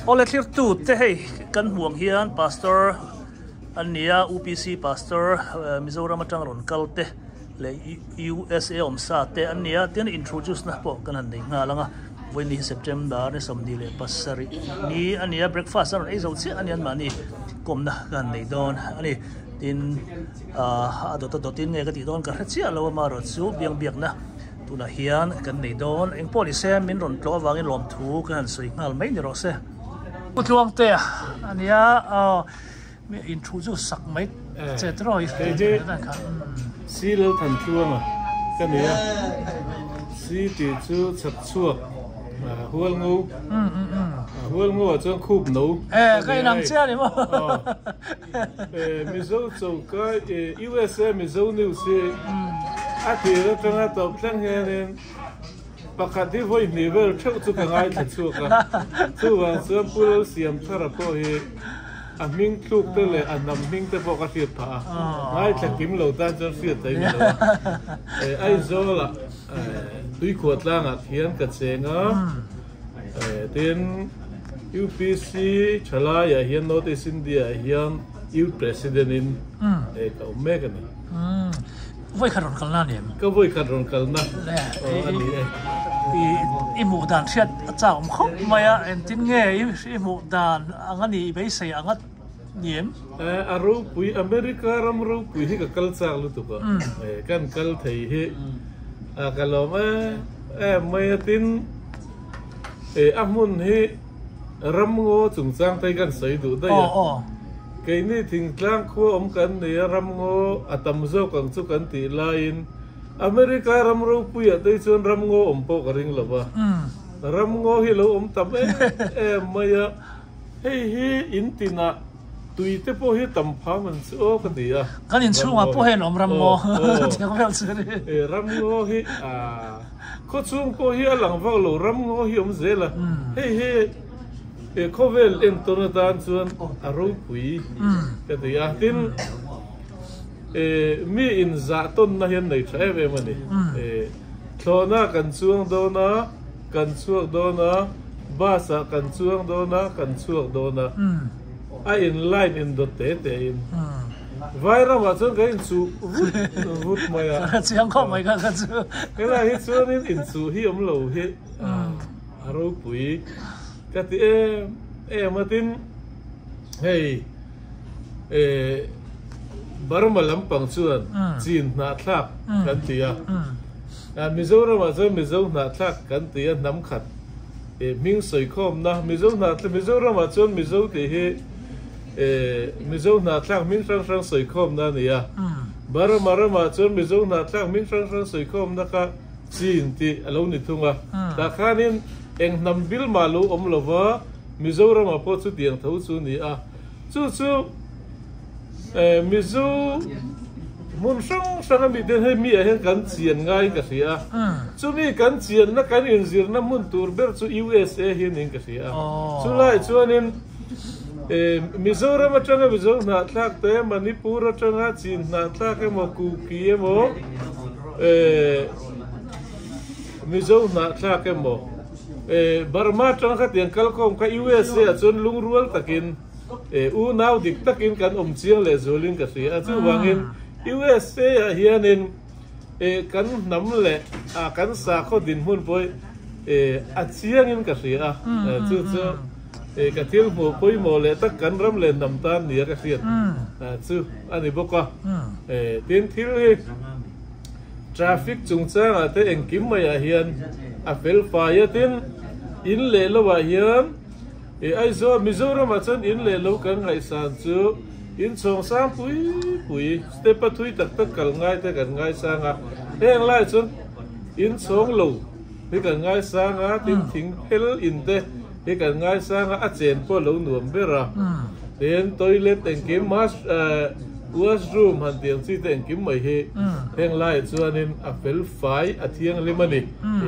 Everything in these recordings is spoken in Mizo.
Awle thlirtu te hei kan hmuh ang hian pastor an ni a UPC pastor Mizoram atang rawn kal te leh USA awm sa te an ni a tin introduce na pawh kan han nei nghal ang a vawiin hi September ni 27 ni a ni a breakfast a rawn ei zo chiah a ni an mahni kawmna kan han nei dawn a ni tin ah a dawt a dawt in nge ka tih dawn ka hre chiah lo amaherawh chu biang biakna Tunah hian kan nei dawn. Eng pawh ni se min rawn tlawh avangin lawmthu ka han sawi nghal mai ni rawh se. Pu Tluangtea a nia aw mi inthu chu sak mai che te rawh i Hei hi Si Lalthantluanga ka ni a, Si tih chu chhak chhuak Hualngo Hualngo ah chuan khup no ka ni a hei Mizo choka USA Mizo News hi a tir atanga tawp thleng hianin pakhat hi vawi hnih vel theuh chu ka ngaithla chhuak a, chuvang chuan Pu Lalsiamthara pawh hi a hming thluk te leh a hnam hming te pawh ka hriat phah a, ngaithla kim lo tan chuan hriat theih ni lo a. Aizawlah Tuikhuah tlangah khian ka cheng a. Tin, UPC thalaiah hian North East India ah hian Youth President in ka awm mek a ni. Vawikhat rawn kalna a ni em? Ka vawikhat rawn kalna a ni e. I hmuh dan hriat a chak awm khawp mai a, engtin nge i hmuh dan ang a ni, i beisei ang a ni em? A ropui, America ram ropui hi ka kal chak lutuk a, kan kal thei hi ka lawm em em mai a, tin, A hmun hi ramngaw chungchang te hi kan sawi duh daih a, keini thingtlang khua awm kan ni a, ramngaw a tam zawk ang chu kan tih laiin America ram ropuiah te hi chuan ramngaw awm pawh ka ring lo va, ramngaw hi lo awm tam em em mai a, hei hi in tinah tui te pawh hi tam pham an chu aw ka ti a. Kan inchhungah pawh hian awm ramngaw thiang vel chu a ni. Ramngaw hi a. Khawchhung pawh hi a lang vak lo, ram ngaw hi awm zel a, hei hi he khawvel entawn atan chuan a ropui ka ti a, tin mi inzah tawnna hian nei tha em em a ni, thlawhna kan chuang dawn a, kan chhuak dawn a, bus ah kan chuang dawn a, kan chhuak dawn a. A in line in dawt te te in vai ramah chuan kan inchuh vut vut mai a. Ka chiang khawp mai kha kha chu. Helai hi chuanin inchuh hi awm lo hi a ropui ka ti em em a tin hei Burma lampang chuan chin hnahthlak kan ti a, Mizoramah chuan Mizo hnahthlak kan ti a hnam khat. Eh hming sawikhawmna Mizo hnahthlak Mizoramah chuan Mizo tih hi eh Mizo hnahthlak hming hrang hrang sawikhawmna a ni a. Burma ramah chuan Mizo hnahthlak hming hrang hrang sawikhawmna kha Chin tih a lo ni thung a. Tah khanin eng hnam bil mah lo awm lova Mizoramah pawh chutiang tho chu a ni a. Chu chu. Mizo hmun hrang hrang a miten hei mi ah hian kan chian ngaiin ka hria a, chumi kan chianna kan inzirna hmun tur ber chu USA hi niin ka hria a, chulaiah chuanin Mizoram atanga Mizo hnahthlak te, Manipur atanga Chin hnahthlak emaw Kuki emaw Mizo hnahthlak emaw Burma atanga khatiang kalkhawm kha USA ah chuan lungrual takin Unau dik takin kan awm chiang leh zualin ka hria a, chuvangin USA ah hianin kan hnam leh kan sakhaw dinhmun pawh a chiangin ka hria a, chu chu ka thil hmuh pawimawh leh tak kan ram leh hnam tan nia ka hriat chu a ni bawk a. Tin, thil hi traffic chungchangah te engkim maiah hian a fel fai a, tin in leh lovah hian I Aizawl, Mizoramah chuan in leh lo kan ngaihsan chu in chhawng sang pui pui, step a thui tak tak kal ngai te kan ngaisang a, heng lai chuan in chhawng lo hi kan ngaisang a, tin thing phel in te hi kan ngaisang a, a chen pawh lo nuam ber a, tin toilet engkim mas washroom han tih ang chi te engkim mai hi heng laiah chuanin a fel fai a thianghlim a ni.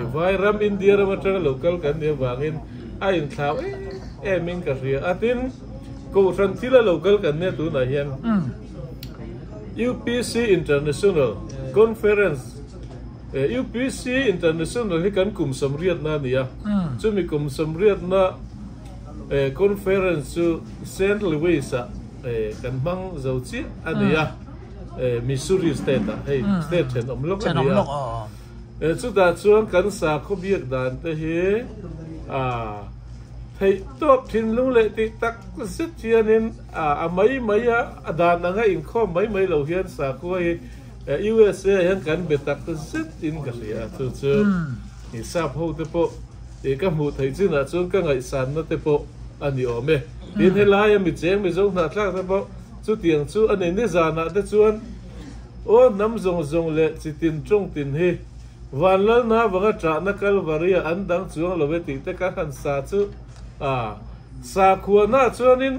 Vairam, India ram atanga lo kal kan nih avangin. A inthlau em em in ka hria a, tin Kohhran thil a lo kal kan nia tunah hian UPC International Conference UPC International hi kan kum sawmriatna a ni a, chumi kum sawmriatna Conference chu Saint Louis ah kan hmang zo chiah a ni a, Missouri state ah, hei state thenawm lawk a ni a. Chutah chuan kan sakhaw biak dan te hi theih tawp thinlung leh tih tak zet hianin a mai mai a, a dan anga inkhawm mai mai lo hian sakhua hi USA ah hian kan be tak zet in ka hria a, chu chu sap ho te pawh ka hmuh theih chinah chuan ka ngaihsanna te pawh a ni awm e. Tin helaia mi cheng Mizo hnahthlak te pawh chutiang chu a ni. Nizanah te chuan Aw hnam zawng zawng leh chi tin tawng tin hi Vanlalna vanga ṭahna Kalvaria an dang chuang lo e tih te ka han sa chu a sakhuana chuanin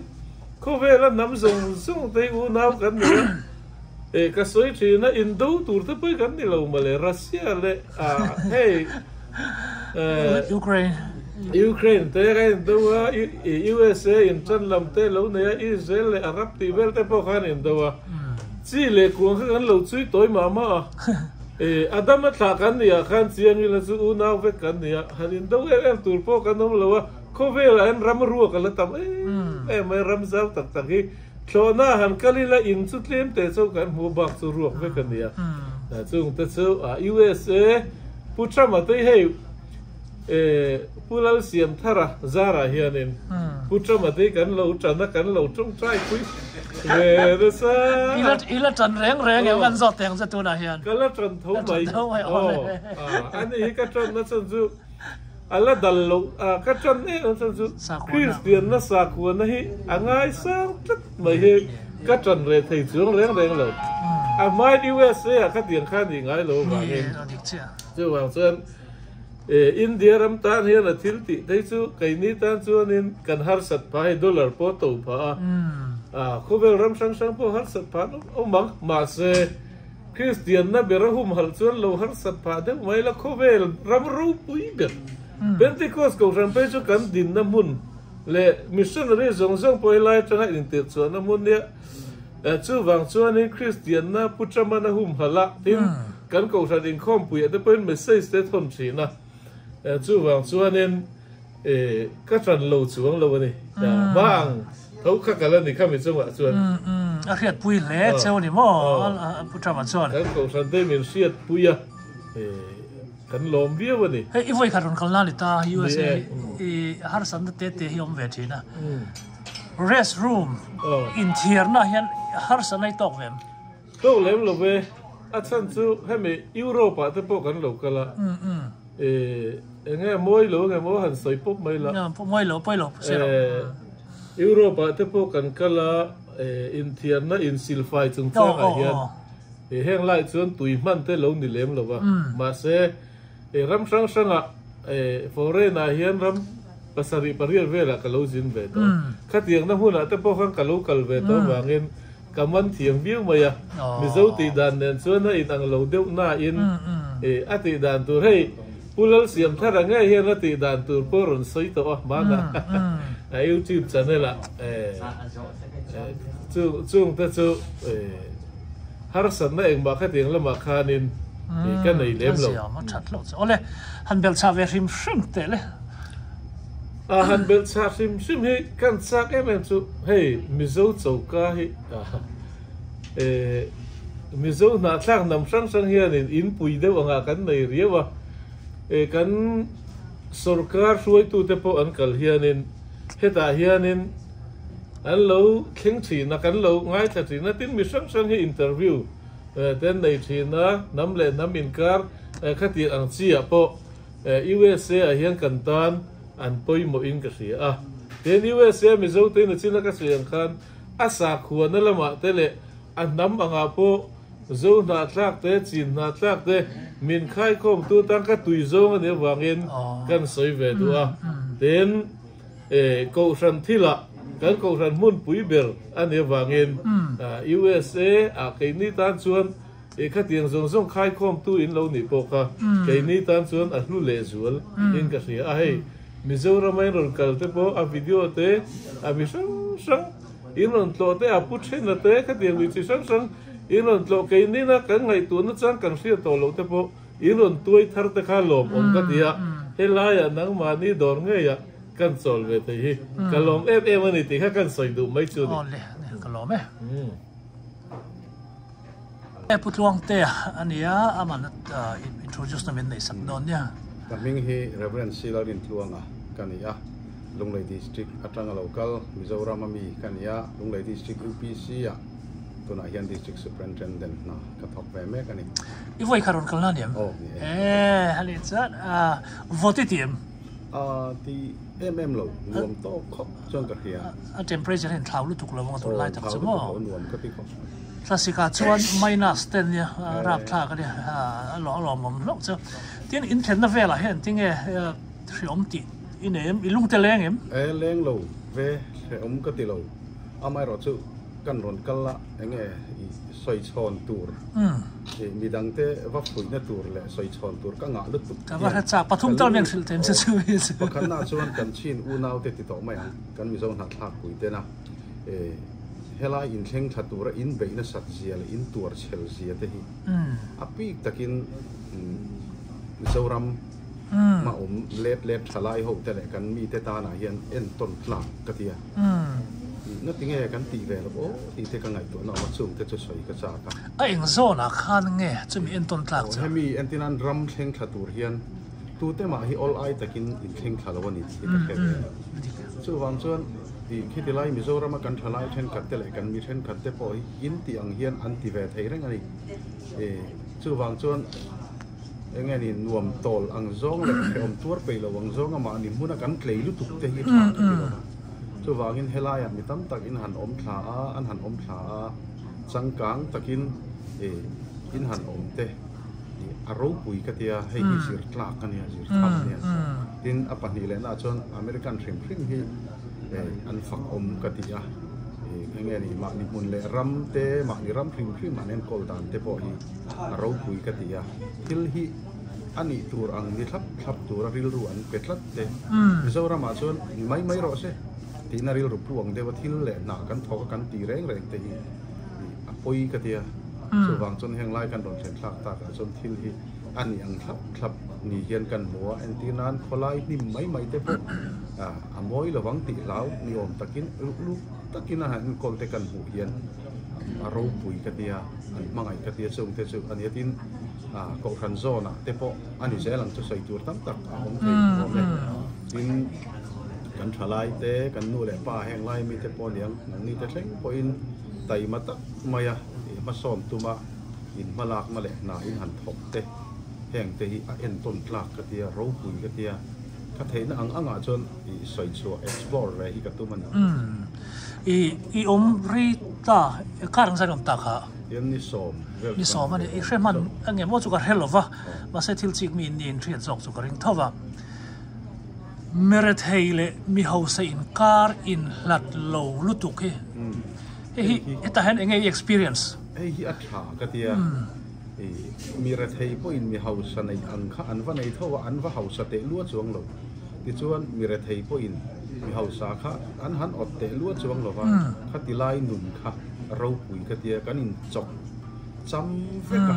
khawvela hnam zawng zawng te hi unau kan ni a, eh ka sawi ṭhin a indo tur te pawh hi kan ni lo mawle Russia leh a hei eh Ukraine Ukraine te ka indo a USA in ṭan lam te lo nei a Israel leh Arab tih vel te pawh khan indo a. Chi leh kuang kha kan lo chui tawi mah mah a, e, Adama thlah kan nih ah khan chiang ila chu unau vek kan ni a, han indo em em tur pawh kan awm lo a, khawvelah hian ram ruak a la tam em em mai, ram zau tak tak hi thlawhna ah han kal ila in chu tlem teh chauh kan hmu bak chu ruak vek a ni a, chung te chu USA Pu Trump-a te hi hei E, Pu Lalsiamthara zarah hianin Pu Trump-a te hi kan lo tan a, kan lo tawngtai pui ve nasa. I la tan reng reng em kan zawt teng che tunah hian. Ka la tan tho mai. Tho mai aw. A ni hi ka tan na chan chu a la dal lo, ka tan em em chan chu Kristian na sakhuana hi a ngaisang tlat mai hi ka tan reh thei chuang reng reng lo. A hmain USA ah khatiang kha nih ngai lo avangin. Chuvang chuan India ram tan hian a thil tih phei chu keini tan chuanin kan harsat phah hei dollar pawh a to phah a, khawvel ram hrang hrang pawh harsat phah an awm ang, mahse Kristianna ber a humhalh chuan lo harsat phah deuh mai la khawvel ram ropui ber Pentecost kohhran phei chu kan dinna hmun leh missionary zawng zawng pawh helai atanga intirh chhuahna hmun nia chuvang chuanin Kristianna Pu Truman a humhalh a tin Kan kohhran inkhawmpuiah te pawhin message te thawn thin a, chuvang chuanin ka ṭan lo chuang lo a ni. Hma ang tho kha kal a ni khami chungah chuan. A hriatpui hle cheu a ni maw Pu Trump-a chuan? Kan kohhran te min hriatpui a, kan lawm viau a ni. Hei i vawikhat rawn kalna a ni ta, USA hi harsatna te te hi a awm ve thin a. Rest room inthiarna hian harsatna i tawk ve em? Tawk lem lo ve, a chhan chu hemi Europe ah te pawh kan lo kal a, eng nge mawi lo nge maw han sawi pawp mai la. Mawi lo pawi lo se lo. Europe ah te pawh kan kal a, inthiarna insilfai chungchang ah hian heng lai chuan tui hman te lo ni lem lo va, mahse ram hrang hrang ah foreign ah hian ram pasarih pariat vel ah ka lo zin ve tawh a, khatiangna hmun ah te pawh khan ka lo kal ve tawh avangin Ka man thiam viau mai a, Mizo tih dan nen chuan a inang lo deuh nain a tih dan tur hei Pu Lalsiamthara ngei hian a tih dan tur pawh rawn sawi tawh a hmanah a YouTube channel ah chung te chu harsatna engmah khatiang lamah khanin ka nei lem lo. Awle han belhchah ve hrim hrim teh le. A han belh chah hrim hrim hi kan chak em em chu hei Mizo choka hi eh Mizo hnahthlak hnam hrang hrang hianin in pui deuh angah kan nei riau a, eh kan sorkar hruaitute pawh an kal hianin hetah hianin an lo thleng thin a, kan lo ngaithla thin a, tin mi hrang hrang hi interview te an nei thin a, hnam leh hnam inkar khatiang ang chi ah pawh USA ah hian kan tan an pawimawh in ka hria a. Tin USA Mizo te in a chin a ka sawi ang khan a sakhuana lamah te leh a hnam angah pawh Zo hnahthlak te, Chin hnahthlak te min khaikhawm tu tan ka tui zawng a nih avangin kan sawi ve duh a. Tin Kohhran thilah kan Kohhran hmunpui ber a nih avangin USA ah keini tan chuan I khatiang zawng zawng khaikhawmtu in lo nih pawh kha keini tan chuan a hlu leh zual in ka hria a, hei Mizorama in rawn kal te pawh a video te a mi hrang hrang in rawn tlawh te a pu thena te khatiang lui chi hrang hrang in rawn tlawh keini na kan ngaihtuahna chang kan hriat tawh loh te pawh in rawn tuai thar te kha lawmawm ka ti a, helaiah nangmahni dawr ngeiah. kan chawl ve thei hi ka lawm em em a ni tih kha kan sawi duh mai chu a ni. Awle, ka lawm e. E Pu Tluangtea a nia, aman introduce na min neih sak dawn nia. Ka hming hi Rev. Sila Rintluanga ka ni a, Lunglei District atanga lo kal Mizoram a mi ka ni a, Lunglei District UPC ah tunah hian District Superintendent hna ka thawk ve mek a ni. I vawi kha rawn kalna a ni em? Aw, ni e. E, hali chuan vote i ti em? A ti em em lo, nuam tawk khawp chuan ka hria. A temperature hi an thlau lutuk lo ang a tunlai tak chu maw? Aw, thlau lutuk lo, nuam ka ti khawp. Thlasik-ah chuan minus ten nia rapthlak a nia, a lawmawm hlauh chu. Tin, inthlenna velah hian tinge hreawm tih i nei em? I lungte leng em? E, leng lo ve, hreawm ka ti lo. Amaherawhchu kan rawn kal a, enge i sawi chhawn tur, i midangte va fuihna tur leh sawi chhawn tur ka ngah lutuk Ka va hre chak, pathum tal men hrilh them che chu hi chu. Pakhatna chuan kan chin unaute ti tawh mai ang, kan Mizo hnahthlakpui tena e helai inthleng thla tura in beih nasat zia leh in tuar chhel zia te hi a pik takin Mizoram hma awm let let tha lai ho te leh kan mite tanah hian entawn tlak ka ti a. Nga ti nge kan tih ve loh aw tih te ka ngaihtuahna awm a, chung te chu sawi ka chak a. A eng zawnah khan nge chumi entawn tlak chu? Hemi entirnan ram thleng thla tur hian tute mah hi awl ai takin inthleng thla lo a ni tih hi ka hre ve a. Chuvang chuan ih khiti lai Mizorama kan thalai thenkhat te leh kan mi thenkhat te pawh hi in tih ang hian an ti ve thei reng a ni. Chuvang chuan eng nge ni nuam tawl ang zawng leh hrehawm tuar peih lo ang zawng amah ni hmuna kan tlei lutuk te hi tha ka ti lo va. Chuvangin helaiah mi tam tak in han awm thla a, an han awm thla a, changkang takin in han awm te a ropui ka tia, hei hi zir tlak a nia, zir tham a nia. Tin, a pahnih lehna ah chuan American hrim hrim hi an fak awm ka ti a, eng nge ni mahni hmun leh ram te, mahni ram hrim hrim an enkawl dan te pawh hi a ropui ka ti a, thil hi a nih tur ang ni thlap thlap tura rilru an pe tlat te. Mizoramah chuan ni mai mai rawh se tihna rilru pu ang deuha thil leh hnah kan thawk a kan ti reng reng te hi a pawi ka ti a. Chuvang chuan heng lai kan rawn thlen thlak takah chuan thil hi a nih ang thlap thlap ni hian kan hmu a, entir nan khawlai hnim mai mai te pawh a mawi lovang tih hlau ni awm takin luhluk takin a han enkawl te kan hmuh hian a ropui ka tia, an hmangaih ka tia chung te chu a nia tin Kohhran zawnah te pawh a ni zel ang chu sawi tur tam tak a awm thei awm e. Tin kan thalai te, kan nu leh pa heng lai mite pawh aniang nangni te thleng pawhin taima tak maia hmasawn tuma inhmalakna leh hna in han thawk te heng te hi a entawn tlak ka tia, ropui ka tia, ka theihna ang angah chuan i sawi chhuah, explore, ve hi ka tum a ni. I i awm rei ta, kar ang zan i awm ta kha? Tian ni sawm vel Ni sawm a ni, i hre hman a nge maw chu ka hre lo va, mahse thil chik mi in ni in hriat zawk chu ka ring tho va. Merethei leh mi hausa inkar inhlat lo lutuk hi, hei hi hetah hian eng nge i experience? Hei hi a tha ka ti a, i mirethei pawhin mi hausa neih ang kha an va nei tho a, an va hausa teh lua chuang lo. Tichuan mirethei pawhin mi hausa kha an han awt teh lua chuang lo va, khati lai nun kha ropui ka ti a, kan inchawk cham vek a,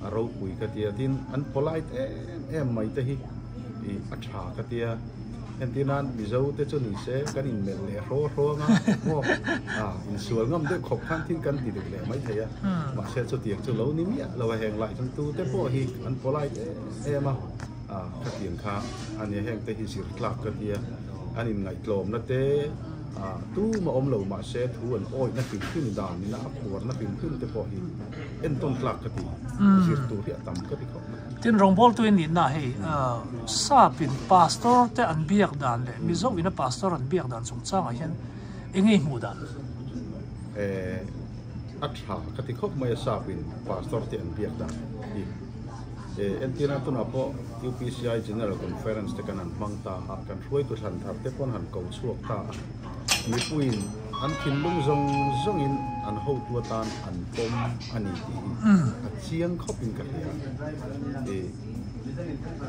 a ropui ka ti a. Tin, an polite em em mai te hi i a tha ka ti a. Entir nan Mizo te chu ni se kan inmelh leh hraw hraw anga maw a insual ngam deuh khawp khan thil kan ti duh leh mai thei a. Mahse chutiang chu lo ni miah lo a, heng lai chuan tute pawh hi an polite em em a, a khatiang kha a nia heng te hi zir tlak ka ti a. An inngaihtlawmna te a tuma awm lo mahse thu an awihna hrim hrim dan ina a phuarna hrim hrim te pawh hi entawn tlak ka ti, zir tur hi a tam ka ti khawp mai. Tin, rawngbawltu in nihna hei Sap in Pastor te an biak dan leh Mizo ina Pastor an biak dan chungchangah hian eng nge i hmuh dan? Eh, a tha ka ti khawp mai a Sap in Pastor te an biak dan hi. Eh, entirna tunah pawh UPCI General Conference te kan han hmang ta a, kan hruaitu thlan thar te pawh an han ko chhuak ta a. Mipuiin an thinlung zawng zawngin an hotu atan an pawm a ni tih hi a chiang khawpin ka hria. Ih,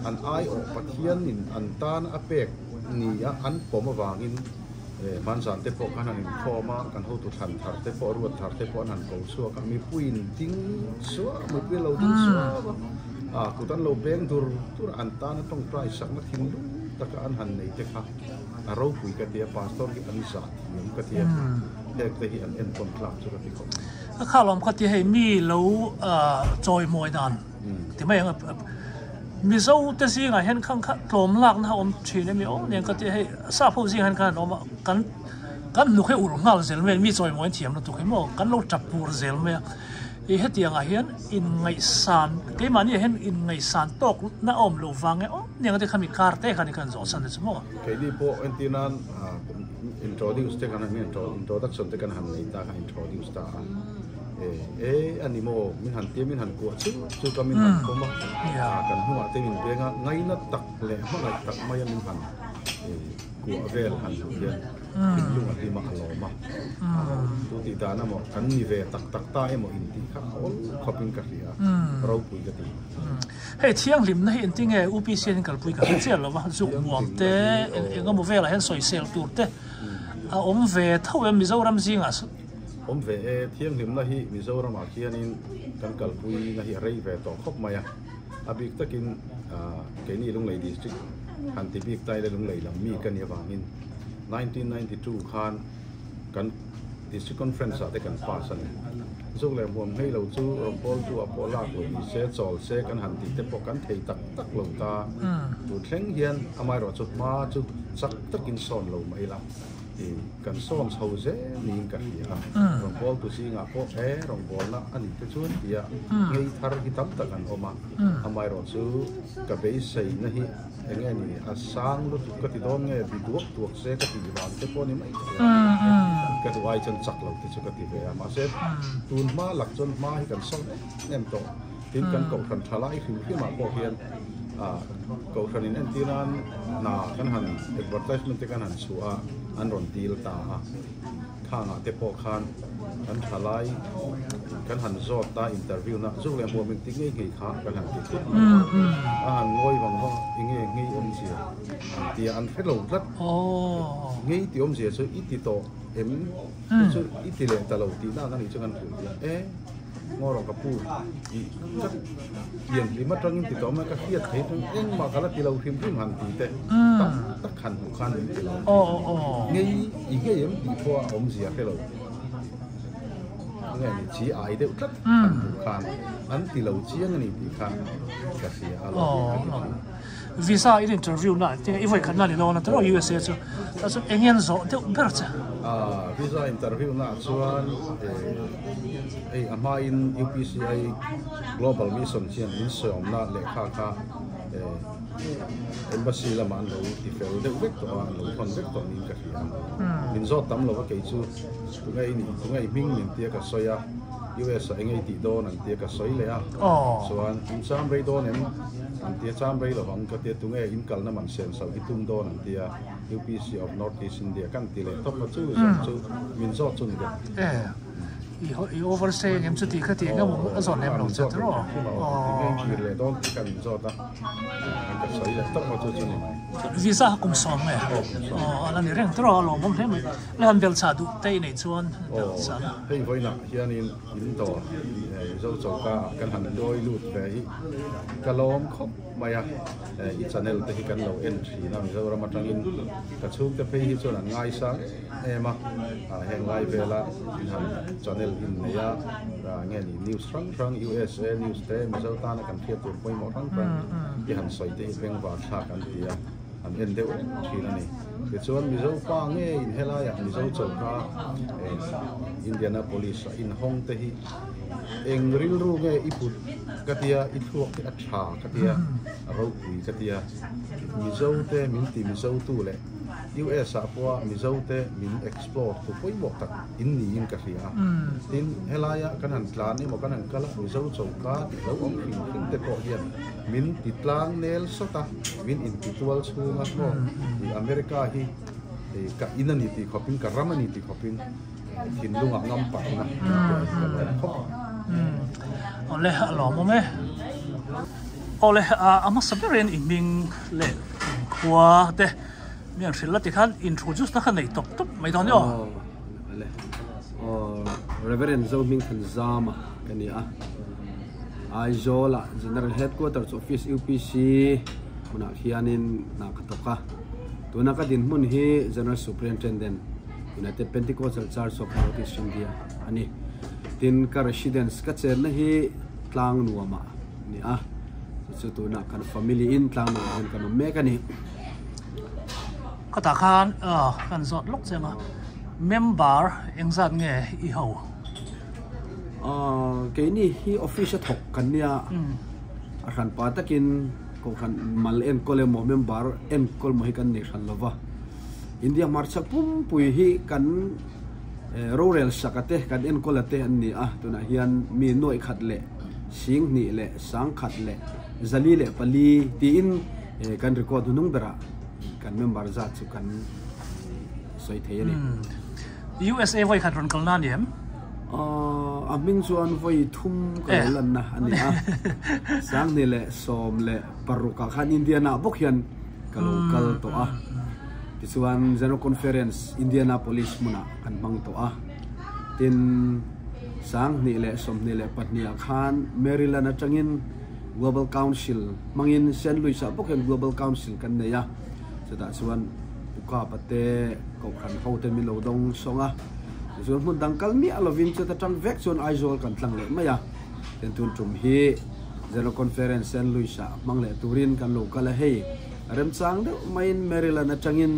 an aiawh Pathianin an tan a pek nia an pawm avangin hmanzan te pawh khan han inkhawm a, kan hotu thlan thar te pawh, ruat thar te pawh an han ko chhuak a, mipuiin ding suau, mipui lo ding suau a, a kut an lo beng dur dur a, an tana tawngtai sakna thinlung taka an han nei te kha. a ropui ka ti a, pastor hi an zah thiam ka ti a, heng te hi an enkawn tlak chu ka ti khawp mai. Ka kha lawm ka ti hei mi lo chawimawi dan ti mai ang a, Mizo te zingah hian khang kha tlawm lakna a awm thin emi awm nen ka ti hei sap ho zingah hian khan an awm a, kan kan hnuk hi ulh nghal zel mai a, mi chawimawi an thiam lutuk hi maw kan lo tap pur zel mai a. I hetiangah hian inngaihsan, keimahni ah hian inngaihsan tawkna a awm loh vang nge awm nia te kha mi kar te khan i kan zawh chhan te chu maw? Keini pawh entir nan introduce te kan han introduction te kan han nei ta kha introduce ta a, e e a ni maw min han tia min han kuah chu chu ka min han pawm a, kan hnungah te min beng a ngaina tak leh hmangaih tak maia min han kuah vel han hmuh hian. Thinlung a hlim a, a lawm a. Tu tih dan emaw, kan ni ve tak tak ta emaw intih kha a awl khawpin ka hria, ropui ka ti. Hei thianghlimna hi engtin nge UPC an kalpui ka hre chiah lo va, zuk muam te, eng emaw velah hian sawisel tur te a awm ve tho em Mizoram zingah? Awm ve e, thianghlimna hi Mizoramah khianin kan kalpuina hi a rei ve tawh khawp mai a, a bik takin keini Lunglei District han ti bik ta ila Lunglei lam mi ka nih avangin, 1992 khan kan District Conference ah te kan pass a ni. Zuk leh hmuam ngei lo chu rawngbawltu ah pawh lak lo ni se, chawl se kan han tih te pawh kan thei tak tak lo ta. Tun thleng hian amaherawh chu hma chu chak takin sawn lo mah ila i kan sawn chho zel niin ka hria a. Rawngbawltu zingah pawh he rawngbawlna a nih te chuan tia ngei thar hi tam tak an awm a. Amaherawh chu ka beiseina hi Eng nge ni, a sang lutuk ka ti dawn nge, bi duak duak se ka tih vang te pawh a ni mai thei a, ka duh ai chuan chak lo te chu ka ti ve a, mahse tun hma lak chuan hma hi kan sawn em em tawh, tin kan kohhran tha lai hrim hrim ah pawh hian ah kohhran in entir nan hna kan han advertisement te kan han chhuah a, an rawn dil ta a. Thangah te pawh khan kan thalai kan han zawt a interview na zuk leh hmuam engtik ngei ngei kha kan han ti thut mai a, a han ngawi vang vang a enge ngei awmzia an ti a an hre lo tlat ngei tih awmzia chu i ti tawh em chu chu i ti leh ta lo tihna ang anih chu kan hrilh tih a e ngaw rawh ka pu tih ka pian hlim atangin ti tawh mai ka hriat thei atang engmah ka la ti lo hrim hrim han ti te tam tak han hmuh khan min ti lo ngei i ngei em tih pawh a awmzia hre lo nge ni chi ai deuh tlat han hmuh khan an ti lo chiang a ni tih kha ka hria a lo ka ti thin. Visa in interview na an tia i vawi khat na ni lo na tawh USA chu ta chu eng hian zawh deuh ber che. Ah visa interview na chuan hei a hma in UPCI Global Mission hian in sawmna lehkha kha embassy lamah an lo ti fel deuh vek tawh a an lo thawn vek tawh niin ka hria a min zawt tam lo a kei chu tunge i nih tunge i hming min tia ka sawi a US ah enge i tih dawn an tia ka sawi leh a chuan in cham rei dawn em an tia cham rei lovang ka tia tunge in kalna man sem salh i tum dawn an tia UPC of North East India kan ti leh tawp a chu zawng chu min zawt chu ni deuh. I over say engem chu tih kha tih engemaw a zawt lem lo che tiraw? Visa kha kum sawm nge? Aw a la ni reng tiraw a lawmawm hle mai. Le han bel chah duh te i neih chuan bel chah la. Hei vawiinah hianin in dawr Mizo choka ah kan han lawi lut ve hi ka lawm khawp mai a. I channel te hi kan lo en thin a Mizoram atangin ka chhungte phei hi chuan an ngaisang em. Em a, heng lai vela in han channel in nei a, nge ni news hrang hrang USA news te Mizo tana kan hriat tur pawimawh hrang hrang i han sawi te hi bengvar thlak an ti a, an en deuh reng thin a ni. Tichuan Mizo pa nge in helaiah Mizo choka Indianapolis a inhawng te hi eng rilru nge i put ka tia, i thluak hi a tha ka tia, a ropui ka tia, Mizo te min ti Mizo tu leh US ah pawha Mizo te min explore tu pawimawh tak in niin ka hria a. Tin, helaia kan han tlan emaw kan han kal a, Mizo choka tih lo awm hrim hrim te pawh hian min ti tlang nel sawt a, min inti tual chhung a, maw i America hi ka in a ni tih khawpin, ka ram a ni tih khawpin thinlungah ngam pahna min pe a, ka lawm khawp ang. Awle, a lawmawm e. Awle, a hmasa berin i hming leh khua te Mi an hrilh la tikhan introduce na kha nei tawp tawp mai dawn nia. Aw ale. Aw Reverend Zohmingthan Zama ka ni a. Aizawl ah General Headquarters Office UPC hmunah khianin hna ka thawk a. Tuna ka dinhmun hi General Superintendent, United Pentecostal Church of North East India a ni. Tin, ka residence ka chenna hi Tlangnuamah a ni a, chu chu tunah kan family in Tlangnuamah hian kan awm mek a ni. Khatah khan kan zawt lawk che ang a, member engzat nge i ho? Keini hi office a thawk kan nia, a hranpa takin Kohhran mal enkawl emaw member enkawl maw hi kan nei hran lova, India hmarcha pumpui hi kan rorel sak a te kan enkawl a te an ni a, tunah hian mi nuaih khat leh sing hnih leh sang khat leh 404 tiin kan record hnunung berah kan member zat chu kan sawi thei a ni. USA vawi khat rawn kalna a ni em? A hming chuan vawi thum ka lo lanna a ni a, 2016 ah khan Indiana ah bawk hian ka lo kal tawh a, tichuan General Conference Indianapolis hmunah kan hmang tawh a, tin 2022 ah khan Maryland atangin Global Council hmangin Saint Louis ah bawk hian Global Council kan nei a, chutah chuan Pu Kapa te Kohhran ho te min lo dawng sawng a, tichuan hmun dang kal miah lovin chuta tang vek chuan Aizawl kan tlang leh mai a, tin tun tum hi General Conference Saint Louis ah hmang leh turin kan lo kal a, hei remchang deuh maiin Maryland atangin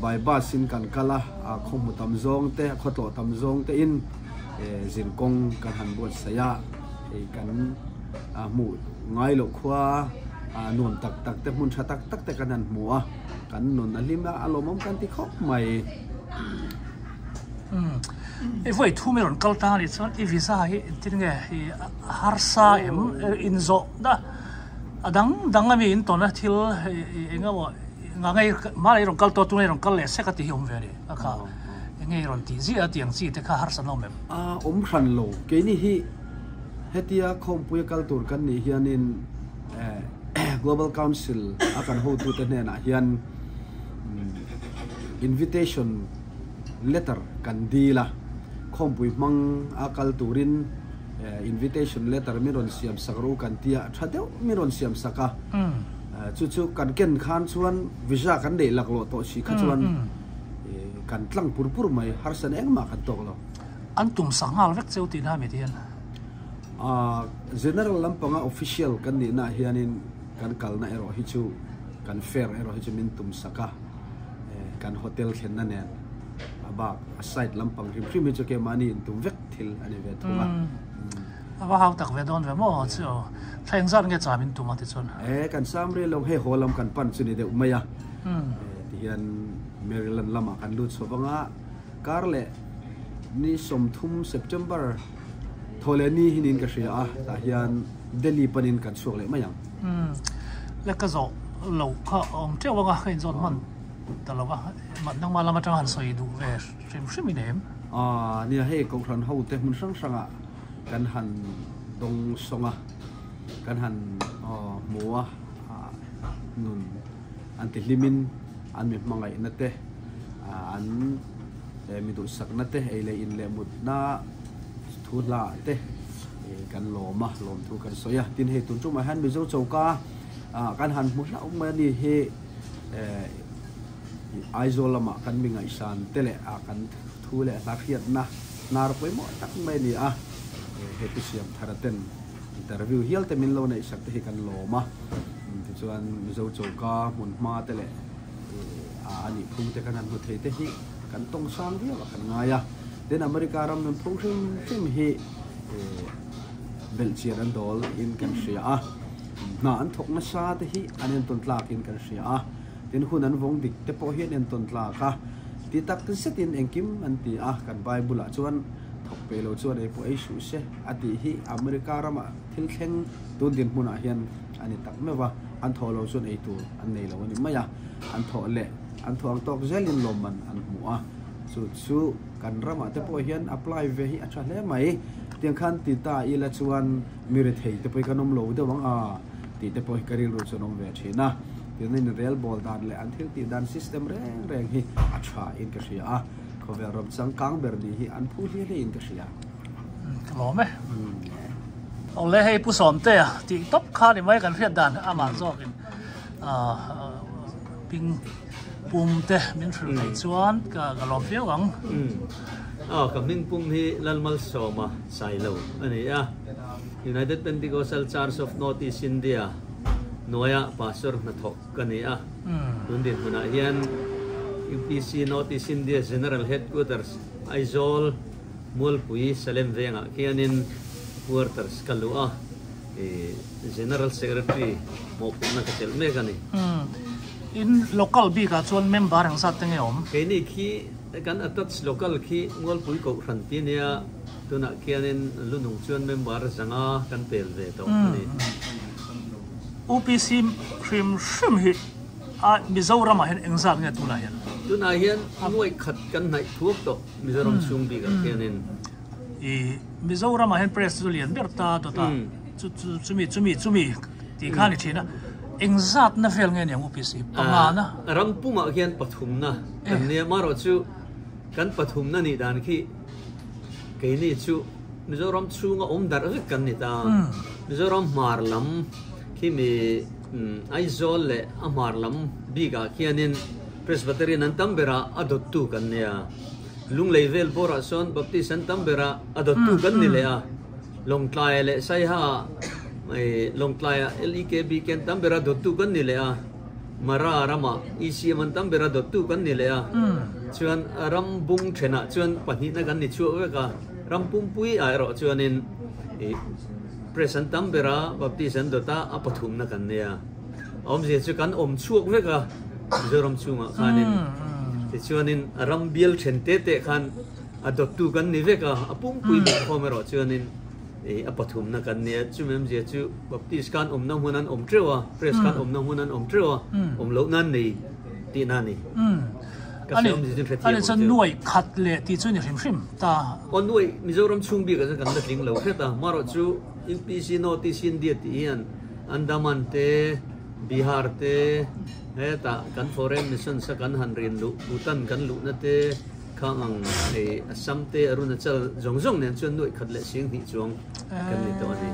by bus in kan kal a, a khaw hmu tam zawng te a khaw tlawh tam zawng te in zin kawng kan han buatsaih a, hei kan hmuh ngai loh khua nuam tak tak te hmun tha tak tak te kan han hmu a. Kan nun a hlim a, a lawmawm kan ti khawp mai. Umm, i vawi thum i rawn kal tang anih chuan i visa hi engtin nge i harsa em in zawh na a dang dang ami in tawn a thil eng emaw nga ngei hmanah i rawn kal tawh a tunah i rawn kal leh sek a tih hi awm ve a ni a kha eng nge i rawn tih ziah a tih ang chi te kha harsa na awm em? A awm hran lo, keini hi hetia khawmpuia kal tur kan nih hianin Global Council a kan hotute hnenah hian invitation letter kan dil a, khawmpui hmang a kal turin invitation letter min rawn siam sak rawh u kan ti a, tha deuh min rawn siam sak a, chu chu kan ken khan chuan visa kan neih laklawh tawh si kha chuan kan tlang pur pur mai, harsatna engmah kan tawk lo. An tum sak nghal vek cheu tihna mi ti hian. General lampanga official kan nihna ah hianin kan kalna erawh hi chu kan fare erawh hi chu min tum sak a, kan hotel thlenna nen a bak a side lampang hrim hrim hi chu keimahni in tum vek thil a ni ve thung a. A va hau tak ve dawn ve maw chu thla engzat nge cham in tum a ti chuan? E kan sam ril lo hei haw lam kan pan chu ni deuh mai a, tihian Maryland lamah kan lut chho vang a, kar leh ni 30 September Thaw leh ni hi niin ka hria a, tah hian Delhi panin kan chhuak leh mai ang. Umm, le ka zawh loh kha a awm teuh ang a, ka inzawt hman ta lo va, nangmah lam atanga han sawi duh ve hrim hrim i nei em? Aaa, nia hei Kohhran ho te hmun hrang hrangah kan han dawng sawng a, kan han hmu a, nun an ti hlimin an mi hmangaihna te, an mi duhsakna te, ei leh in leh mutna, Thu hla te kan lawm a, lawm thu kan sawi a. Tin hei tun tumah hian Mizo choka kan han hmu hlauh mai a ni hi Aizawl lamah kan mi ngaihsan te leh kan thu leh hla hriatna hnar pawimawh tak mai a ni a. Hei pu Siam Thara ten interview hial te min lo neih sak te hi kan lawm a. Tichuan Mizo choka hmun hma te leh a nih phung te kan han hmu thei te hi kan tawng sang viau a kan ngai a. Tin America ram nun phung hrim hrim hi belhchian an dawl in kan hria a, hna an thawk nasa te hi an entawn tlak in kan hria a, tin hun an vawng dik te pawh hi an entawn tlak a, ti tak zet in engkim an ti a, kan Bible ah chuan thawk pe lo chuan ei pawh ei suh se a tih hi America ramah thil thleng tun dinhmun ah hian a ni tak meuh a, an thawh lo chuan ei tur an nei lo a ni mai a, an thawh leh an thawh ang tawk zel in lawmman an hmu a. Chu chu kan ramah te pawh hian apply ve hi a tha hle mai. Tiang khan ti ta ila chuan mi rethei te pawh hi kan awm lo deuh ang a tih te pawh hi ka rilru chuan awm ve thin a. Tin in rel bawl dan leh an thil tih dan system reng reng hi a tha in ka hria a. Khawvel ram changkang ber ni hi an phu hliah hliah in ka hria. Ka lawm e. Awle hei Pu Sawmtea tih tawp kha ni mai kan hriat dan amah zawkin ping. pum te min hrilh theih chuan ka ka lawm viau ang. Aw ka hming pum hi Lalmalsawma Sailo a ni a, United Pentecostal Church of North East India hnuaia Pastor hnathawk ka ni a. Tun dinhmunah hian UPC North East India General Headquarters Aizawl Mualpui Salem vengah khianin quarters ka luh a, General Secretary mawhphurhna ka chelh mek a ni. In local bikah chuan member engzat te nge awm? Keini khi kan attach local khi Mualpui Kohhran ti nia, tunah khianin lunung chuan member zanga kan pel ve tawh a ni. UPC hrim hrim hi a Mizoramah hian engzat nge tunah hian? Tunah hian nuaih khat kan hnaih thuak tawh Mizoram chhung bikah khianin. I Mizoramah hian press chu lian ber ta dawt a, chu chu chumi chumi chumi tih kha a ni thin a, engzatna vel nge niang UPC? Pangana? Ram pumah khian pathumna kan nia, amaherawhchu kan pathumna nih dan khi keini chu Mizoram chhunga awm darh vek kan ni ta. Mizoram hmar lam khi mi Aizawl leh a hmar lam bikah khianin Presbyterian an tam ber a, a dawttu kan nia. Lunglei vel bawrah sawn Baptist an tam ber a, a dawttu kan ni leh a. Lawngtlai leh Saiha Lawngtlaiah LEKB ke an tam ber a, dawttu kan ni leh a. Mara ramah ECM an tam ber a, dawttu kan ni leh a. Chuan ram bung thenah chuan pahnihna kan ni chhuak vek a. Ram pumpui ah erawh chuanin ih Press an tam ber a, Baptist an dawt a, a pathumna kan nei a. A awmzia chu kan awm chhuak vek a Mizoram chhungah khanin. Tichuanin a ram bial then te te khan a dawttu kan ni vek a, a pumpui ber khawm erawh chuanin ih a pathumna kan nei a. Chumi awmzia chu Baptist khan awmna hmun an awm teuh a, Press khan awmna hmun an awm teuh a, awm loh nan nei tihna a ni. Ani ani chuan nuai khat leh tih chu ni hrim hrim ta. Aw nuai Mizoram chhung bik ah chuan kan la tling lo hret a, marawh chu UPC North East India tih hian Andaman te, Bihar te, hetah kan foreign missions a kan han rin luh Bhutan kan luhna te khang ang hei Assam te Arunachal zawng zawng nen chuan nuai khat leh sing hnih chuang kan ni tawh a ni.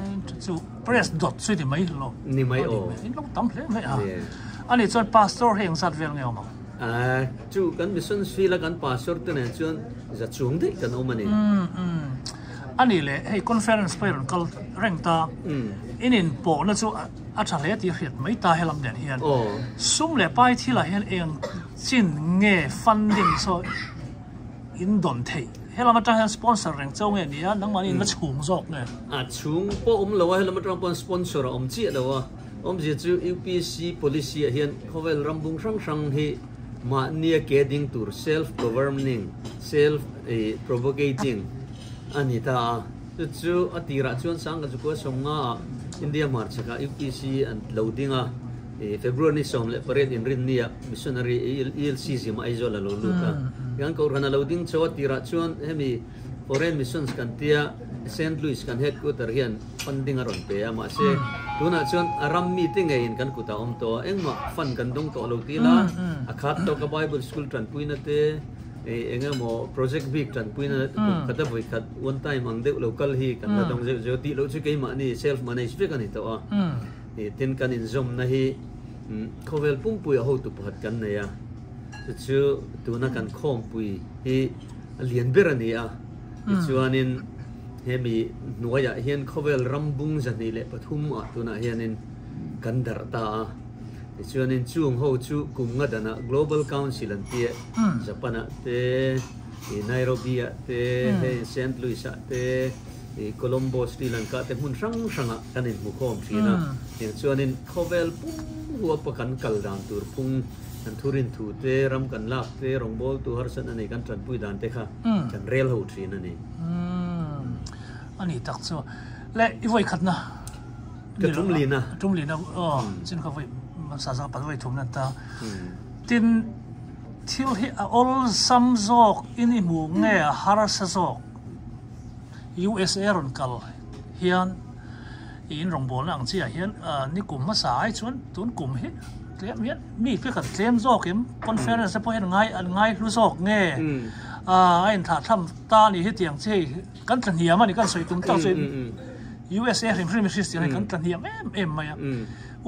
Chu press dawt chu ni mai lo. Ni mai aw. In lo tam hle mai a. Ani chuan pastor hei engzat vel nge awm ang? Ahh chu kan mission field a kan pastor te nen chuan za chuang daih kan awm a ni. Umm umm a nih leh hei conference pawh i rawn kal reng ta in inpawhna chu a tha hle tih hriat mai ta helam nen hian sum leh pai thilah hian eng chin nge funding saw in dawn theih helam atang hian sponsor reng chauh nge ni a nangmahni in va chhung zawk nge? A chhung pawh awm lo a helam atang pawh sponsor a awm chiah lo a. Awmzia chu UPC policy ah hian khawvel ram bung hrang hrang hi mahnia ke ding tur self governing, self provocating a ni ta a. Chu chu a tirah chuan Sangha Chukua Sawmnga ah India hmarchhakah UPC an lo ding a, February ni 18 inrinni ah missionary ELC zimah Aizawl a lo lut a. Tihian Kohhran a lo ding chho a tirah chuan hemi Foreign Missions kan tia Saint Louis kan headquarter hian funding a rawn pe a, mahse tunah chuan a ram mite ngeiin kan kutah awm tawh a, engmah fund kan dawng tawh lo ti ila, a khat tawka Bible school tanpuina te, eng emaw project bik tanpuina kum khat a vawi khat one time ang deuh lo kal hi kan la dawng zeuh zeuh tih loh chu keimahni self manage vek a ni tawh a, tin kan inzawmna hi khawvel pumpuia hotu pakhat kan nei a, chu chu tuna kan khawmpui hi a lian ber a ni a, tichuanin hemi hnuaiah hian khawvel ram bung 23 ah tunah hianin kan darh ta a, tichuanin chung ho chu kum nga danah Global Council an ti e, Japan ah te, Nairobi ah te, hei Saint Louis ah te, Colombo Sri Lanka te hmun hrang hrangah kan inhmukhawm thin a, tiang chuanin khawvel pum huapa kan kal dan tur phung Kan thurin thu te, ram kan lak te, rawngbawltu harsatna nei kan tanpui dan te kha kan rel ho thin a ni. Umm a ni tak chu. Le i vawi khatna. Ka tum lina. Tum lina aw chin kha vawi sa za pat vawi thum nan ta. Tin thil hi a awlsam zawk in i hmu nge a harsa zawk USA rawn kal hian i in rawngbawlna ang chiah hian ni kum hmasa ai chuan tun kum hi tlem hian mi te kan tlem zawk em conference te pawh hian ngai an ngai hlu zawk nge a inthlah tham ta a nih hi tiang chi hei kan tla hniam a ni kan sawi tum tak chu USA hrim hrim Christian hi kan tla hniam em em mai a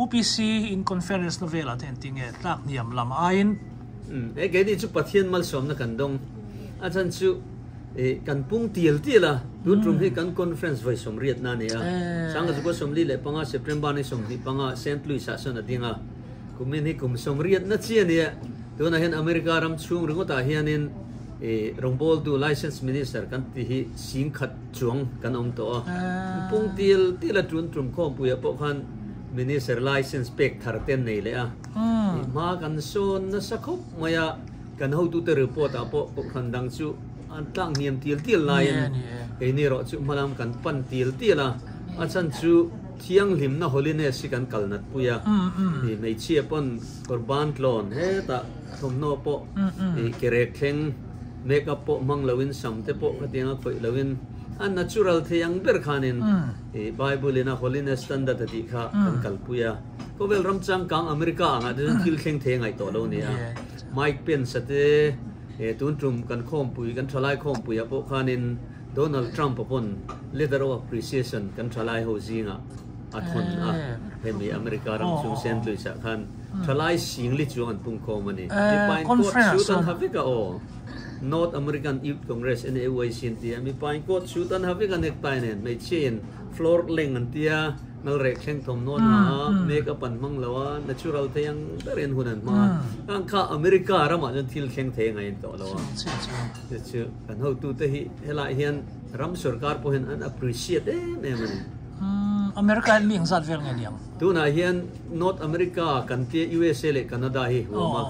UPC in conference na velah te engtin nge tlak hniam lam aiin. E keini chu Pathian malsawmna kan dawng a chhan chu e kan pung tial tial a tun tum hi kan conference vawi sawmriatna a ni a Sangkazukua 45 September ni 25 Saint Louis ah sawn a ding a kumin hi kum sawmriatna chi a ni a tunah hian America ram chhung ringawtah hianin e rawngbawltu license minister kan ti hi singkhat chuang kan awm tawh a pung tial tial a tun tum khawmpuiah pawh khan minister license pek thar te an nei leh a. Hma kan sawn nasa khawp mai a, kan hotute report ah pawh kohhran dang chu an tlak hniam tial tial laiin keini erawh chu hmalam kan pan tial tial a, a chhan chu thianghlimna holiness hi kan kal nat pui a, hmeichhia pawn kawr ban tlawn hetah thawmhnaw pawh kerek thleng make up pawh hmang loin sam te pawh khatianga khawih loin a natural thei ang ber khanin Bible in a holiness standard a tih kha kan kalpui a. Khawvel ram changkang America angah te chuan thil thleng thei a ngaih tawh lo nia. Mike Pence a te tun tum kan khawmpui kan thalai khawmpui ah pawh khanin Donald Trump a pawn letter of appreciation kan thalai ho zingah a thawn a, hemi America ram chung Saint Louis ah khan thalai singli chuang an pung khawm a ni. Mipain coat suit an ha vek a aw. North American Youth Congress, NAYC an ti a, mipain coat suit an ha vek a necktie nen hmeichhia in floor length an tia. Ngalrek thleng thawmhnaw an ha a, make up an hmang lo a, natural thei ang berin hun an hmang a. Kang kha America ramah chuan thil thleng thei a ngaih tawh lo a. Chu chu kan hotute hi helaiah hian ram sorkar pawh hian an appreciate em em a ni. America hian mi engzat vel nge niang? Tunah hian North America kan tia USA leh Canada hi huam a,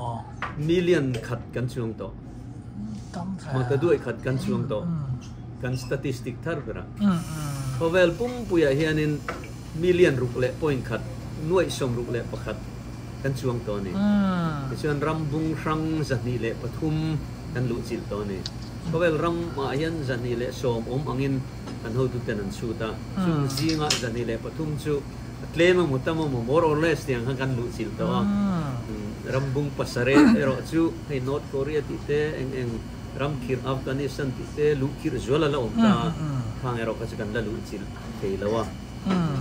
million khat kan chuang tawh. Mataduai khat kan chuang tawh. Kan statistic thar ber a. Khawvel pumpuiah hianin million ruk leh point khat, nuaih sawm ruk leh pakhat kan chuang tawh a ni. Tichuan ram bung hrang 203 kan luh chilh tawh a ni. Khawvel ramah hian 210 awm angin kan hotuten an chhut a. Chung zinga 203 chu a tlem emaw tam emaw more or less tiang khan kan luh chilh tawh a. Ram bung pasareh erawh chu hei North Korea tih te eng eng Ram khirh Afghanistan tih te luh khirh zual a la awm ta a, khang erawh kha chu kan la luh chilh thei lo a,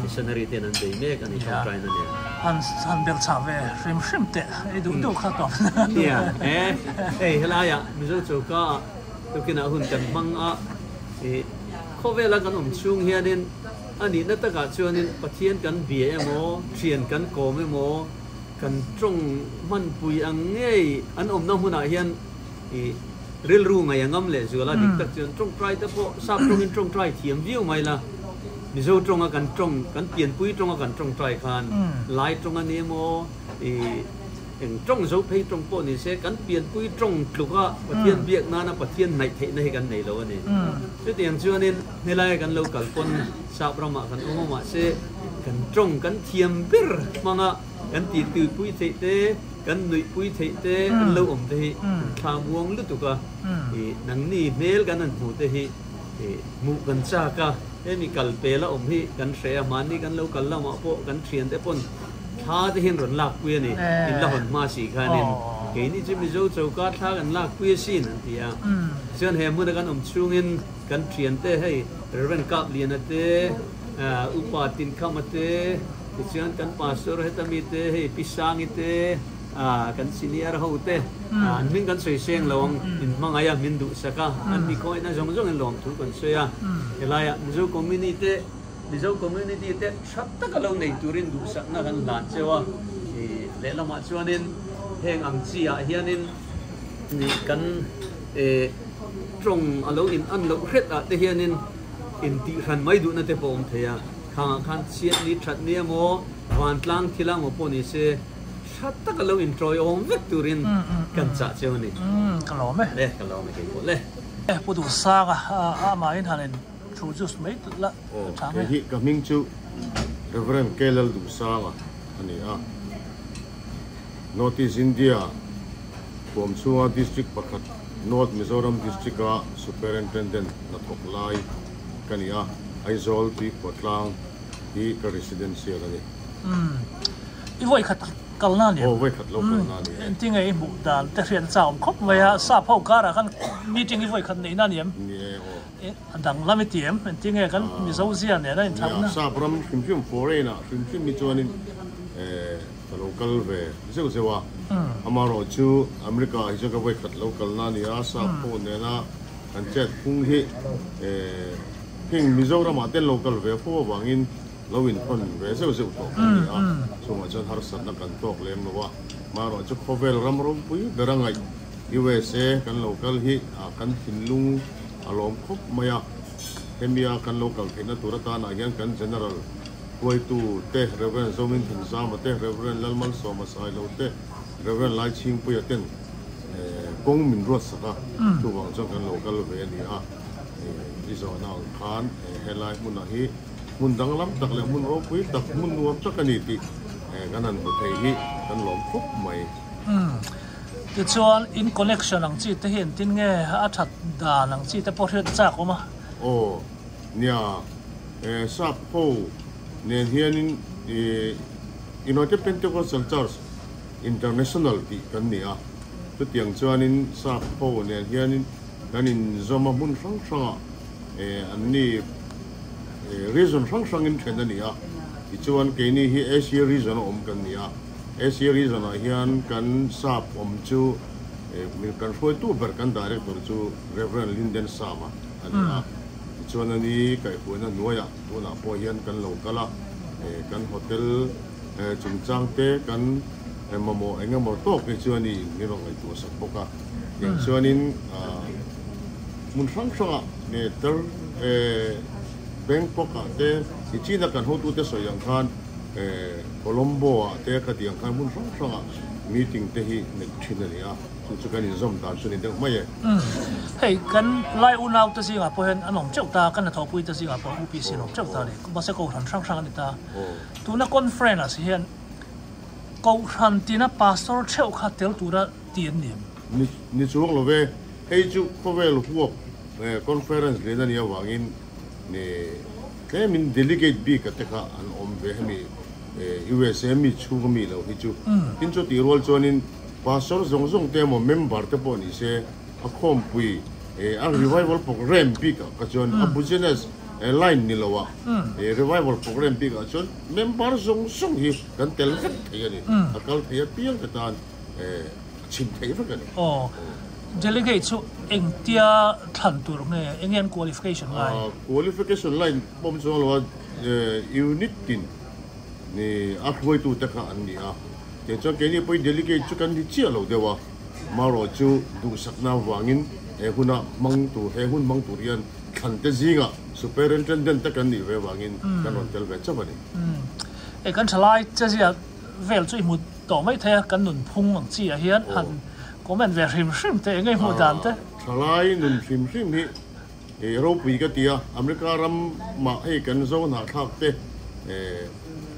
missionary ten an bei mek a ni tawngtai na nen. Han han bel chah ve hrim hrim teh ei duh duh kha tawp. Nia e, hei helaiah Mizo choka ah tukinah hun kan hmang a, ih khawvela kan awm chhung hianin a nihna takah chuanin Pathian kan bia emaw, thian kan kawm emaw, kan tawng hmanpui ang ngei an awmna hmunah hian I rilru ngaih a ngam leh zual a, dik tak chuan tawngtai te pawh sap tawngin tawngtai thiam viau mai la, Mizo tawnga kan tawng, kan pianpui tawnga kan tawngtai khan Lai tawng a ni emaw, i eng tawng zo phei tawng pawh ni se, kan pianpui tawng tluka Pathian biak nana Pathian hnaih theihna hi kan nei lo a ni. Chutiang chuanin helaia kan lo kal pawn sap ramah kan awm a, mahse kan tawng kan thiam ber hmanga kan tihtuipui theih te, Kan nuihpui theih te an lo awm te hi an thla muang lutuk a, i nangni hmel kan han hmuh te hi i hmuh kan chak a, hemi kal pel a awm hi kan hre a, mahni kan lo kal lamah pawh kan thian te pawn thla te hian rawn lakpui a ni, in la hawn hma si khanin keini chu Mizo choka thla kan lakpui asin an ti a, tichuan he hmuna kan awm chhungin kan thian te hei Reverend Kapliana te, Upa Tinkhama te, Tichuan kan pastor heta mite hei Pi Sangi te kan senior ho te an hming kan sawi seng lo ang in hmangaih a min duhsak a an mi khawihna zawng zawng in lawmthu kan sawi a helaiah Mizo community te Mizo community te tha taka lo nei turin duhsakna kan hlan cheu a lehlamah chuanin heng ang chi ah hianin kan tawng a lo in an loh hret ah te hianin intihhran mai duhna te pawh awm thei a. Thangah khan chhiat ni that ni emaw, vantlang thil emaw pawh ni se, tha taka lo inṭawiawm vek turin kan chah cheu a ni. Ka lawm e. Le, ka lawm e kei pawh le. Pu Duhsanga amahin han in thu juice mai la tha nge. Kei hi ka hming chu Reverend K Lal Duhsanga a ni a, North East India huam chhunga District pakhat North Mizoram District-a Superintendent hnathawk lai ka ni a, Aizawl tui khawtlang hi ka residential a ni. Umm. I vawi khat kalna a ni em? Aw, vawi khat lo kalna a ni e. Engtin nge i hmuh dan te hriat a chak awm khawp mai a, sap ho karah khan meeting i vawi khat neihna a ni em? Ni e, aw. A danglam i ti em? Engtin nge kan Mizo zia nen a inthlakna? Nia, sap ram hrim hrim foreign ah hrim hrim hi chuanin ka lo kal ve zeuh zeuh a. Amaherawh chu America ah hi chuan ka vawi khat lo kalna a ni a, sap ho nena kan chet phung hi heng Mizoram ah te an lo kal ve fo avangin lo inthawn ve zeuh zeuh tawh kan ni a, chungah chuan harsatna kan tawk lem lo a. Amaherawh chu khawvel ram ropui ber a ngaih USA kan lo kal hi kan thinlung a lawm khawp mai a, hemia kan lo kal theihna tur atanah hian kan General Hruaitu te, Rev. Zomin Thanzama te, Rev. Lalmalsawma Sailo te, Rev. Laichhingpuia ten kawng min ruat sak a, chuvang chuan kan lo kal ve a ni a. I zawhna ang khan helai hmunah hi hmun danglam tak leh hmun ropui tak, hmun nuam tak a ni tih kan han hmu thei hi kan lawm khawp mai. Tichuan, in connection ang chi te hi engtin nge a that dan ang chi te pawh hriat chak awm a? Aw, nia. Sap ho nen hianin United Pentecostal Church International tih kan ni a, chutiang chuanin sap ho nen hianin kan inzawm a, hmun hrang hrangah an ni region hrang hrangin then a ni a, tichuan keini hi Asia region a awm kan ni a, Asia region ah hian kan sap awm chu kan hruaitu ber kan director chu Rev. Linden Sama a ni a. Tichuan a ni kaihhuaina hnuaiah tunah pawh hian kan lo kal a, kan hotel chungchang te kan mamawh eng emaw tawk hi chu a ni min rawn ngaihtuah sak bawk a. Tiang chuanin hmun hrang hrangah ter Bangkok ah te China kan hotute sawi ang khan Colombo ah te khatiang khan hmun hrang hrangah meeting te hi neih thin a ni a. Chu chu kan inzawm dan chu ni deuh mai e. Hei kan Lai unau te zingah pawh hian an awm teuh ta, kan hnathawhpui te zingah pawh UPC an awm teuh ta a ni. Mahse Kohhran hrang hrang a ni ta. Tuna conference ah si hian Kohhran tina Pastor theuh kha tel tura ti an ni em? Ni chuang lo ve. Hei chu khawvel huap conference lian a nih avangin tlemin delegate bik a te kha an awm ve hemi USA mi chhunga mi lo hi chu. Tin chu tih rual chuanin Pastor zawng zawng te emaw member te pawh ni se a khawmpui a revival program bik ah kha chuan a business line ni lo ah revival program bik ah chuan member zawng zawng hi kan tel vek thei a ni, a kal thei apiang te tan a chhim theih vek a ni. Aw, delegate chu engtia thlan tur nge, enge an qualification line? Qualification line pawm chuang lo a unit tin ni a hruaitu te kha an ni a. Tichuan keini pawhin delegate chu kan ni chiah lo deuh a, marawh chu duhsakna avangin he huna hmang tur, he hun hmang tur hian thlan te zingah superintendent te kan nih ve avangin kan rawn tel ve chauh a ni. Hei kan thalai chezia vel chu i hmu tawh mai thei a, kan nunphung ang chi ah hian han comment ve hrim hrim teh eng nge hmuh dan te? Thalai nun hrim hrim hi ropui ka ti a, America ramah hei kan zo hnahthlak te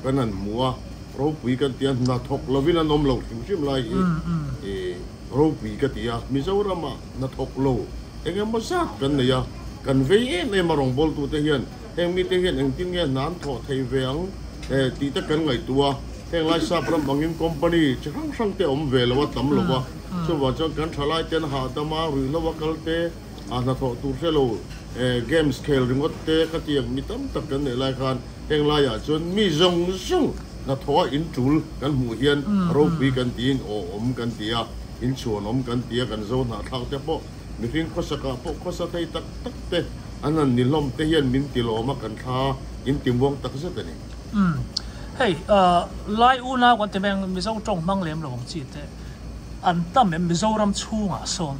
kan han hmu a, Ropui ka ti a, hna thawk lovin an awm lo hrim hrim lai hi ropui ka ti a, Mizoramah hna thawk lo eng emaw zat kan nei a, kan vei em em a rawngbawltute hian heng mite hian engtin nge hna an thawh thei ve ang tih te kan ngaihtuah a, heng lai sap ram angin company chi hrang hrang te awm ve lo a, tam lo a, chuvang chuan kan thalai te an hahdam a, ruihhlo a kal te, a hna thawh tur hre lo games khel ringawt te ka ti ang mi tam tak kan neih lai khan heng laiah chuan mi zawng zawng hnathawh a in tul kan hmuh hian ropui kan tiin aw awm kan ti a, in chhuan awm kan ti a, kan zo hnahthlak te pawh mihring khawsakah pawh khawsa thei tak tak te an han ni hlawm te hian min ti lawm a kan thla in ti muang tak zet a ni. Umm hei lai unau kan ti mai ang Mizo tawng hmang lem lo ang chi te an tam em Mizoram chhungah sawn.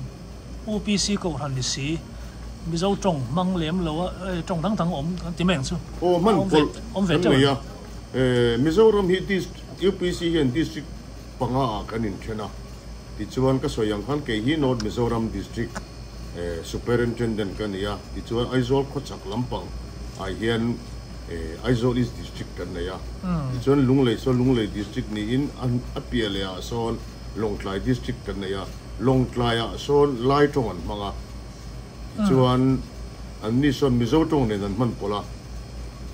UPC Kohhran ni si, Mizo tawng hmang lem lo a, tawng dang dang awm kan ti mai ang chu. Aw hman pawlh kan nei a, Mizoram hi UPC hian district panga ah kan inthen a, tichuan ka sawi ang khan kei hi North Mizoram District Superintendent ka ni a, tichuan Aizawl khawchhak lampang ah hian Aizawl East District kan nei a, tichuan Lunglei saw Lunglei District niin a piah leh ah sawn Lawngtlai District kan nei a, Lawngtlaiah sawn Lai tawng an hmang a, tichuan anni sawn Mizo tawng nen an hman pawlh a,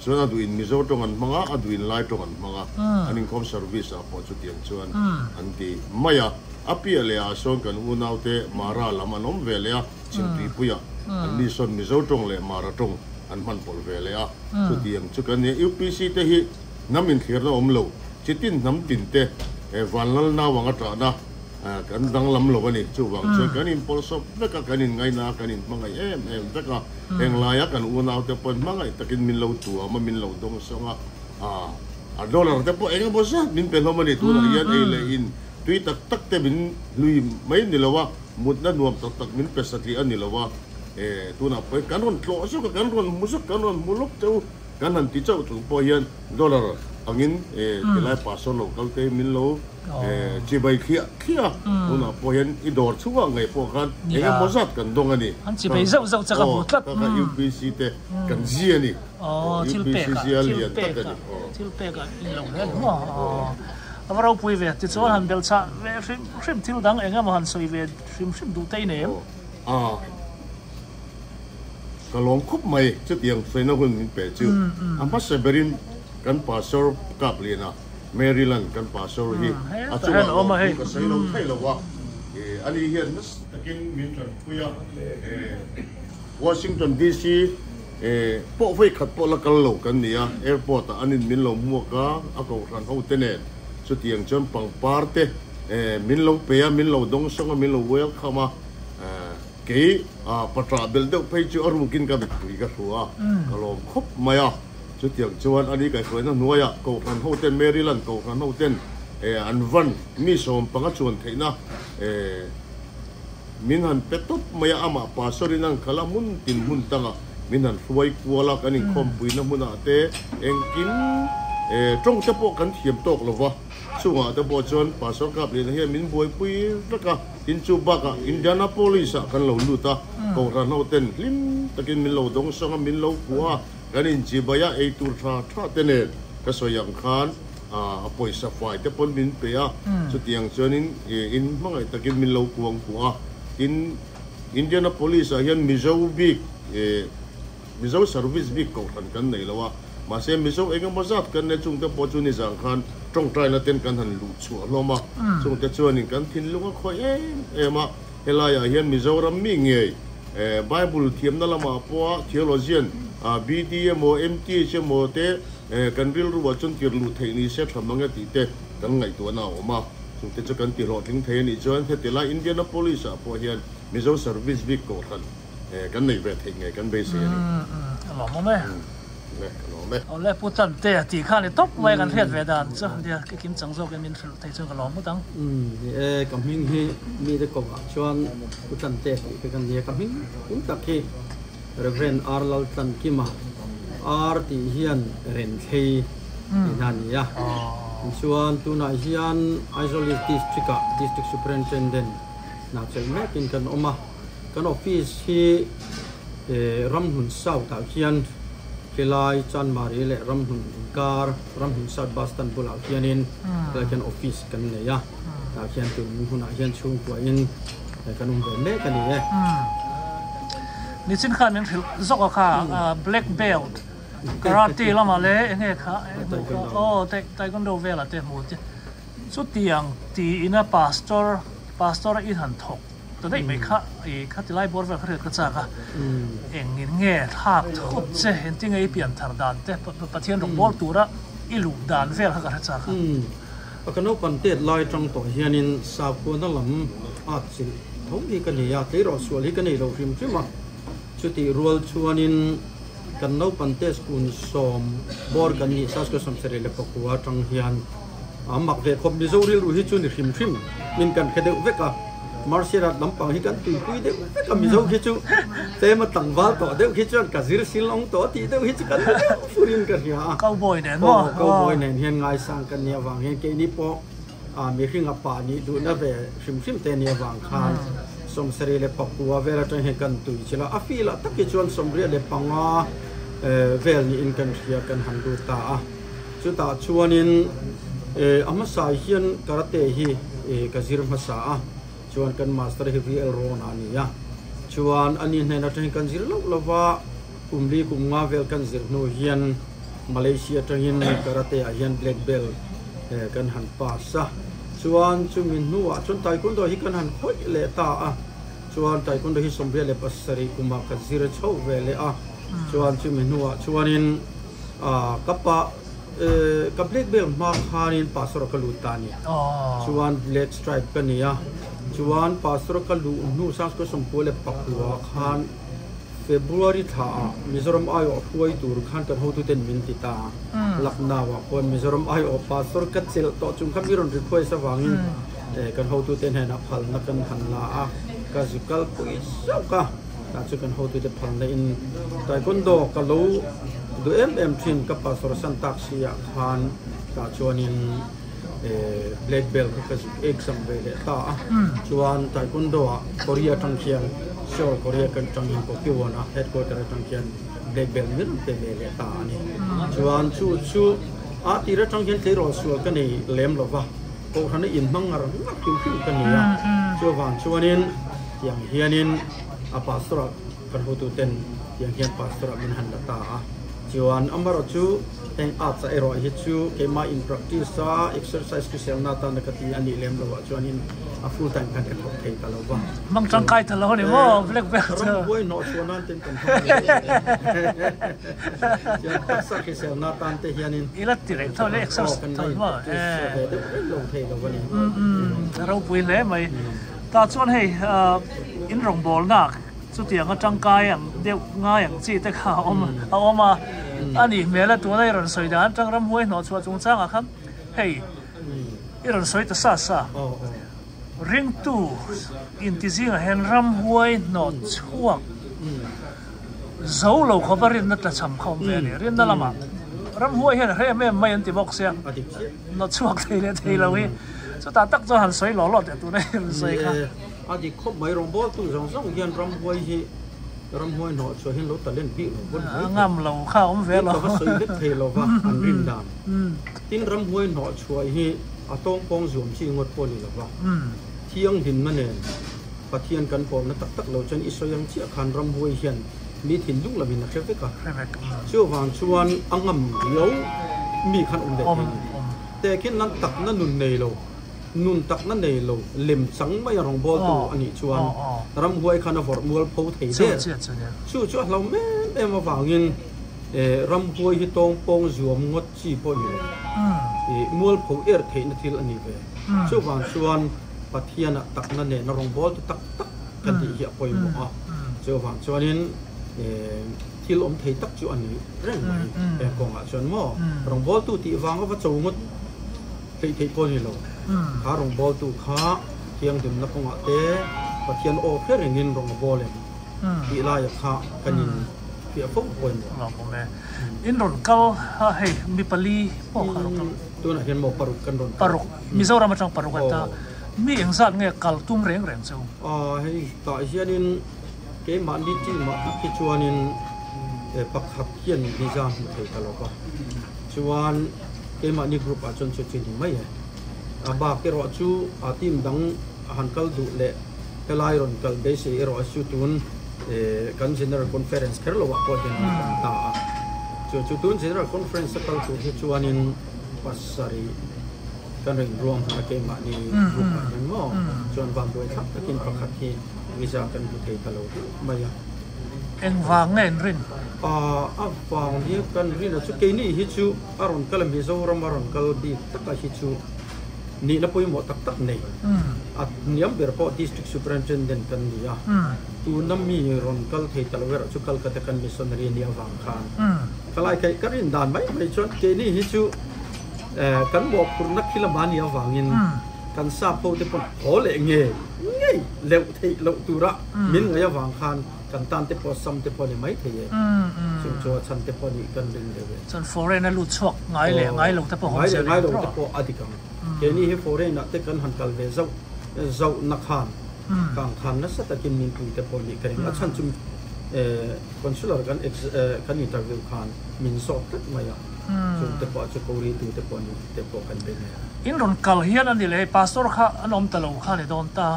chuan a duhin Mizo tawng an hmang a, a duhin Lai tawng an hmang a, an inkhawm service ah pawh chutiang chuan an ti mai a. A piah leh ah sawn kan unaute Mara lam an awm ve leh a, Chhimtuipuiah anni sawn Mizo tawng leh Mara tawng an hman pawlh ve leh a, chutiang chu kan nia. UPC te hi hnam inthlirna awm lo, chitin hnam tin te. Vanlal nau anga ṭahna kan danglam lo a ni. Chuvang chuan kan inpawlsawp vek a, kan inngaina a, kan inhmangaih em em vek a. Heng laia kan unaute pawhin hmangaih takin min lo tuam a, min lo dawng sawng a. A dollar te pawh eng emaw zat min pe hlawm a ni. Tunah hian ei leh in tui tak tak te min hlui mai ni lo a, mutna nuam tak tak min pe satliah a ni lo a. Tunah pawhin kan rawn tlawh zawk a, kan rawn hmu zawk, kan rawn hmu lawk cheu kan han ti chauh chung pawh hian dollar angin tilai pastor lo kal te hi min lo chibai thliah thliah a. Tunah pawh hian i dawr chhungah ngei pawh khan eng emaw zat kan dawng a ni. An chibai zauh zauh chak a hmu tlat. Kha kha UPC te kan zi a ni. Thil pekah, thil pekah, thil pekah in lo hle ni maw? A va ropui ve. Tichuan han belchhah ve hrim hrim thil dang eng emaw han sawi ve hrim hrim duh te i nei em? A, ka lawm khawp mai chutiang sawiina hun min pe chu. A hmasa berin kan Pastor Kapliana, Maryland kan Pastor hi a chungah lawmthu ka sawi lo thei lo a, ani hian nasa takin min tanpui a, Washington DC pawh vawi khat pawh la kal lo kan ni a, airport ah anin min lo hmuak a, a kohhran ho te nen chutiang chuan pangpar te min lo pe a, min lo dawngsawng a, min lo welcome a, kei patra belh deuh phei chu a rukin ka mittui ka hru a, ka lawm khawp mai a, chutiang chuan ani kaihhruaina hnuaiah kohhran ho ten Maryland kohhran ho ten an van mi 15 chuan theihna Min han pe tawp mai a, amah Pastor in an kal a, hmun tin hmun tangah min han hruai kual a, kan inkhawmpuina hmunah te engkim tawng te pawh kan thiam tawk lo va, chungah te pawh chuan Pastor Kapliana hian min buaipui vek a, tin chu bakah Indianapolis ah kan lo lut a, Kohhran ho ten hlim takin min lo dawng sawng a, min lo kuah a, kan inchibai a, eitur tha tha te nen ka sawi ang khan. A pawisa fai te pawn min pe a, chutiang chuanin in hmangaih takin min lo kuang kuah a. Tin, Indianapolis ah hian Mizo bik, Mizo service bik kohhran kan nei lo a, mahse Mizo engemaw zat kan nei chungte pawh chu nizan khan tawngtaina ten kan han luh chhuah hlawm a, chungte chuanin kan thinlung a khawih em em a, helaiah hian Mizoram mi ngei Bible thiamna lamah pawha theologian BD emaw MTH emaw te Kan rilruah chuan tir luh theih ni se tha mang e tih te kan ngaihtuahna a awm a, chungte chu kan ti hlawhtling thei a nih chuan heti lai Indianapolis ah pawh hian Mizo Service bik kohhran kan nei ve theih ngei kan beisei a ni. A lawmawm e. Le, ka lawm e. Awle Pu Chante a tih kha ni tawp mai kan hriat ve dan chu nia ka kim chang zawkin min hrilh thei chuan ka lawm ngawt ang. Ni e, ka hming hi mite kawngah chuan Pu Chante tih te kan nia, ka hming pum tak hi Rev. R. Laltlankima, R tih hian Renthlei tihna a ni a. Tichuan tunah hian Aizawl East District-ah District Superintendent hna chelh mekin kan awm a. Kan office hi Ramhlun South-ah khian helai Chanmari leh Ramhlun inkar, Ramhlun South Bus Stand bulah khianin helai khian office kan nei a. Tah khian tun hunah hian chhungkuain kan awm ve mek a ni e. Nichin khan min hrilh zawk a kha black belt karate lamah leh eng nge kha aw taekwondo velah te hmu te chutiang tiin a pastor pastor a in han thawk ta daih mai kha i kha tilai bawr vel kha hriat ka chak a engin nge thlak thut che engtin nge i pian thar dan te Pathian rawng bawl tura i luh dan vel kha ka hre chak a. A ka naupan tet lai tang tawh hianin sakhuana lam at chilh tho hi ka nei a, tleirawl sual hi ka nei lo hrim hrim a. Chutih rual chuanin kan naupan te school sawm bawr kan nih Saskua 74 atang hian a mak ve khawp Mizo rilru hi chu ni hrim hrim min kan hre deuh vek a. Martial art lampang hi kan tuipui deuh vek a, Mizo khi chu tlema tlangval tawh deuh khi chuan ka zir silawng tawh tih deuh hi chu kan hre deuh furin ka hria a. Cowboy nen maw? Aw, cowboy nen hian ngaisang kan nih avang hian keini pawh mihring a pa nih duhna ve hrim hrim te nih avang khan 74 vel atang hian kan tui chil a, a feel ah tak hi chuan 75 vel niin kan hria kan han lut ta a. Chutah chuanin a hmasa hian karate hi ka zir hmasa a, chuan kan master hi VL Rawn a ni a, chuan ani hnen atangin kan zir loh lova kum li kum nga vel kan zir hnu hian Malaysia atangin karate ah hian black belt kan han pass a, chuan chumi hnuah chuan taekwondo hi kan han khawih leh ta a, chuan taekwondo hi 87 kumah ka zir chho ve leh a, chuan chumi hnuah chuanin. Ka pa Ka black belt hma khanin pastor ka lut ta a ni. Chuan black stripe ka ni a. Chuan pastor ka luh hnu Sanskrit sawmpua leh pakua khan February thla ah Mizoram aiawh hruai tur khan kan hotuten min ti ta a. Lucknow ah khuan Mizoram aiawh pastor ka chelh tawh chung kha mi rawn request avangin kan hotute hnenah phalna kan han la a, ka zu kal pui zawk a. Tah chu kan hotute phalna in Taekwondo ka lo duh em em thin ka pastor san tak si ah khan tah chuanin black belt kha ka zuk exam ve leh ta a. Chuan Taekwondo ah Korea atang khian Seoul Korea kan tangin Kokiwon a headquarter atang khian black belt mir pe ve leh ta a ni. Chuan chu chu a tir atang hian tleirawl sual ka nei lem lo va, kohhrana inhmang ngar ngar hrim hrim ka ni a. Chuvang chuanin tiang hianin a pastor ah kan hotuten tiang hian pastor ah min han la ta a. Chuan amaherawhchu heng arts ah erawh hi chu keimah in practice a exercise hriselna atana ka ti a nih lem loh ah chuanin a full time khan ka thawk thei ta lo va. Hmang tangkai ta lo a ni maw black belt chu. Rambuai hnawh chhuah nan ten kan hmang leh chuan taksa hriselna atan te hianin I la ti reng tho le exercise tho maw practice ve deuh reng lo thei lo a ni. Ropui hle mai. Tah chuan hei in rawngbawlnak Chutiang a tangkai ang deuh ngai ang chi te kha a awm a awm a, a nih hmel a tuna i rawn sawi dan atang ramhuai hnawh chhuah chungchangah khan hei i rawn sawi ta sa sa. Ringtu inti zingah hian ramhuai hnawh chhuak zo lo khawpa rinna tlachham kha awm ve a ni. Rinna lamah ramhuai hian a hre em em mai an ti bawk sia, hnawh chhuak thei leh thei lo hi chutah tak chuan han sawi lawh lawh teh tuna i rawn sawi kha. A dik khawp mai, rawngbawltu zawng zawng hian ramhuai hi ramhuai hnawh chhuah hian lo talent bik lo vawn mai thei. Ngam lo kha awm ve lo. Ka va sawi vek thei lo va, an rin dan. Tin, ramhuai hnawh chhuah hi a tawngpawng zuam chi ngawt pawh ni lo va, thianghlimna nen Pathian kan pawlna tak tak lo chuan i sawi ang chiah khan ramhuai hian mi thinlung lamin a hre vek a. Chuvang chuan a ngam riau mi khan awm ve thei ni. Tehkhin nan takna nun nei lo. Nun takna nei lo lem chang mai a rawngbawltu a nih chuan ramhuai khan a vawrh mual pho thei der. Chu chu a hlo em em avangin ramhuai hi tawngpawng zuam ngawt chi pawh ni lo. Mual pho er theihna thil a ni ve. Chuvang chuan Pathianah takna nena rawngbawltu tak tak kan tih hi a pawimawh a. Chuvang chuanin thil awm thei tak chu a ni reng mai he kawngah chuan maw rawngbawltu tih vanga va cho ngawt. Theih theih pawh a ni lo. Kha rawngbawltu kha thianghlimna kawngah te Pathian aw hre rengin rawng a bawl em tih laia kha kan in fiah fo pawimawh. Lawm awm e. In rawn kal a hei mi pali pawh kha rawn kal. Tunah hian maw paruk kan rawn kal. Paruk, Mizoram atang paruk an ta. Mi engzat nge kal tum reng reng chu? Hei tah hianin keimahni team ah tak hi chuanin pakhat hian visa hmu thei ta lo va. Chuan. Keimahni group ah chuan chu chi ni mai e. A bak erawh chu a team dang a han kal duh leh helai rawn kal beisei erawh a chu tun kan General Conference kher lo ah pawh hian an awm ta a. Chu chu tun General Conference a kal tur hi chuanin pasarih kan rawn ruang hman a keimahni group ah hian maw chuan vanduai thlap takin pakhat hi visa kan hmu thei ta lo hlauh mai a. Engvang nge in rin? A vang hi kan rin a chu keini hi chu a rawn kal a Mizoram a rawn kal bik taka hi chu nihna pawimawh tak tak nei a hniam ber pawh District Superintendent kan ni a tuna mi rawn kal thei ta lo erawh chu Calcutta kan missionary a nih avang khan khalai kha ka rin dan mai mai chuan keini hi chu kan mawhphurhna khi lama nih avangin kan sap ho te pawn haw leh nge ngei leuh theih loh tura min ngaih avang khan Kan tan te pawh sam te pawh ni mai thei e. Chung chu a chhan te pawh nih kan ring deuh e. Chuan foreign a lut chhuak ngai leh ngai lo te pawh ngai leh ngai lo te pawh a dik ang. Keini hi foreign ah te kan han kal ve zauh zauh na khan kang khan nasa takin min pui te pawh nih ka ring. A chhan chu consular kan kan interview khan min zawt tlat mai a. Chung te pawh chu ko ri tu te pawh nih te pawh kan be nen. In rawn kal hian a ni leh pastor kha an awm ta lo kha ni dawn ta.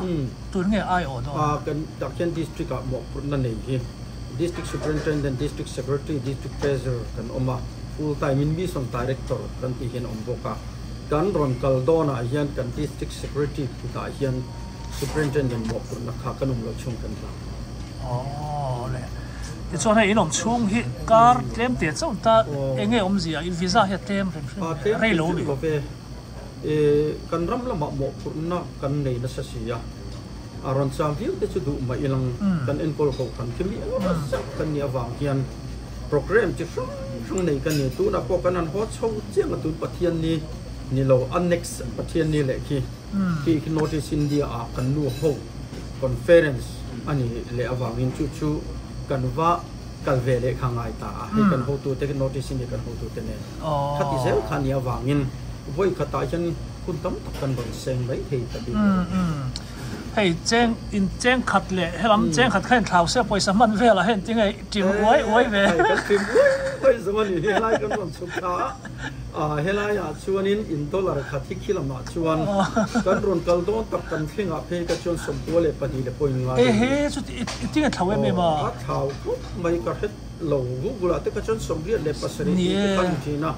Tun nge ai awh dawn? Kan Dakhyan District ah mawhphurhna nei hi District Superintendent, District Secretary, District Treasurer kan awm a, full time in Mission Director kan tih hian a awm bawk a. Kan rawn kal dawnah hian kan District Secretary kutah hian Superintendent mawhphurhna kha kan awm loh chhung kan hlang. Aw le. Tichuan hei in awm chhung hi kar tlem te chauh ta eng nge awmzia i visa hi a tlem reng reng rei lo mi. Kan ram lamah mawhphurhna kan nei nasa si a, a rawn chang viau te chu duh mah ilang kan enkawl ko khan khi mi engemaw zat kan nih avang hian program chi hrang hrang nei kan ni. Tunah pawh kan han haw chho chiang a tun Pathian ni ni lo a next Pathian ni leh khi khi khi North East India ah kan nu ho conference a ni leh avangin chu chu kan va kal ve leh kha ngai ta a, hei kan hotu te North East India kan hotu te nen khati zel kha nia avangin vawi khatah hian hun tam tak kan rawn seng mai thei ta bik lo. Hei cheng in cheng khat leh helam cheng khat kha in thlau se pawisa hman velah hian tinge tim uai uai ve. Hei kan tim uai uai zawng a ni, helai kan rawn chhuk thla a. A helaiah chuanin in dollar khat hi khi lamah chuan kan rawn kal dawn tak kan thlengah phei ka chuan 92 leh point ngai a ni. Ehe chuti i tinge thlau em em a? A thlau khawp mai ka hret lo Google ah te ka chuan 87 tih te kha ni thin a,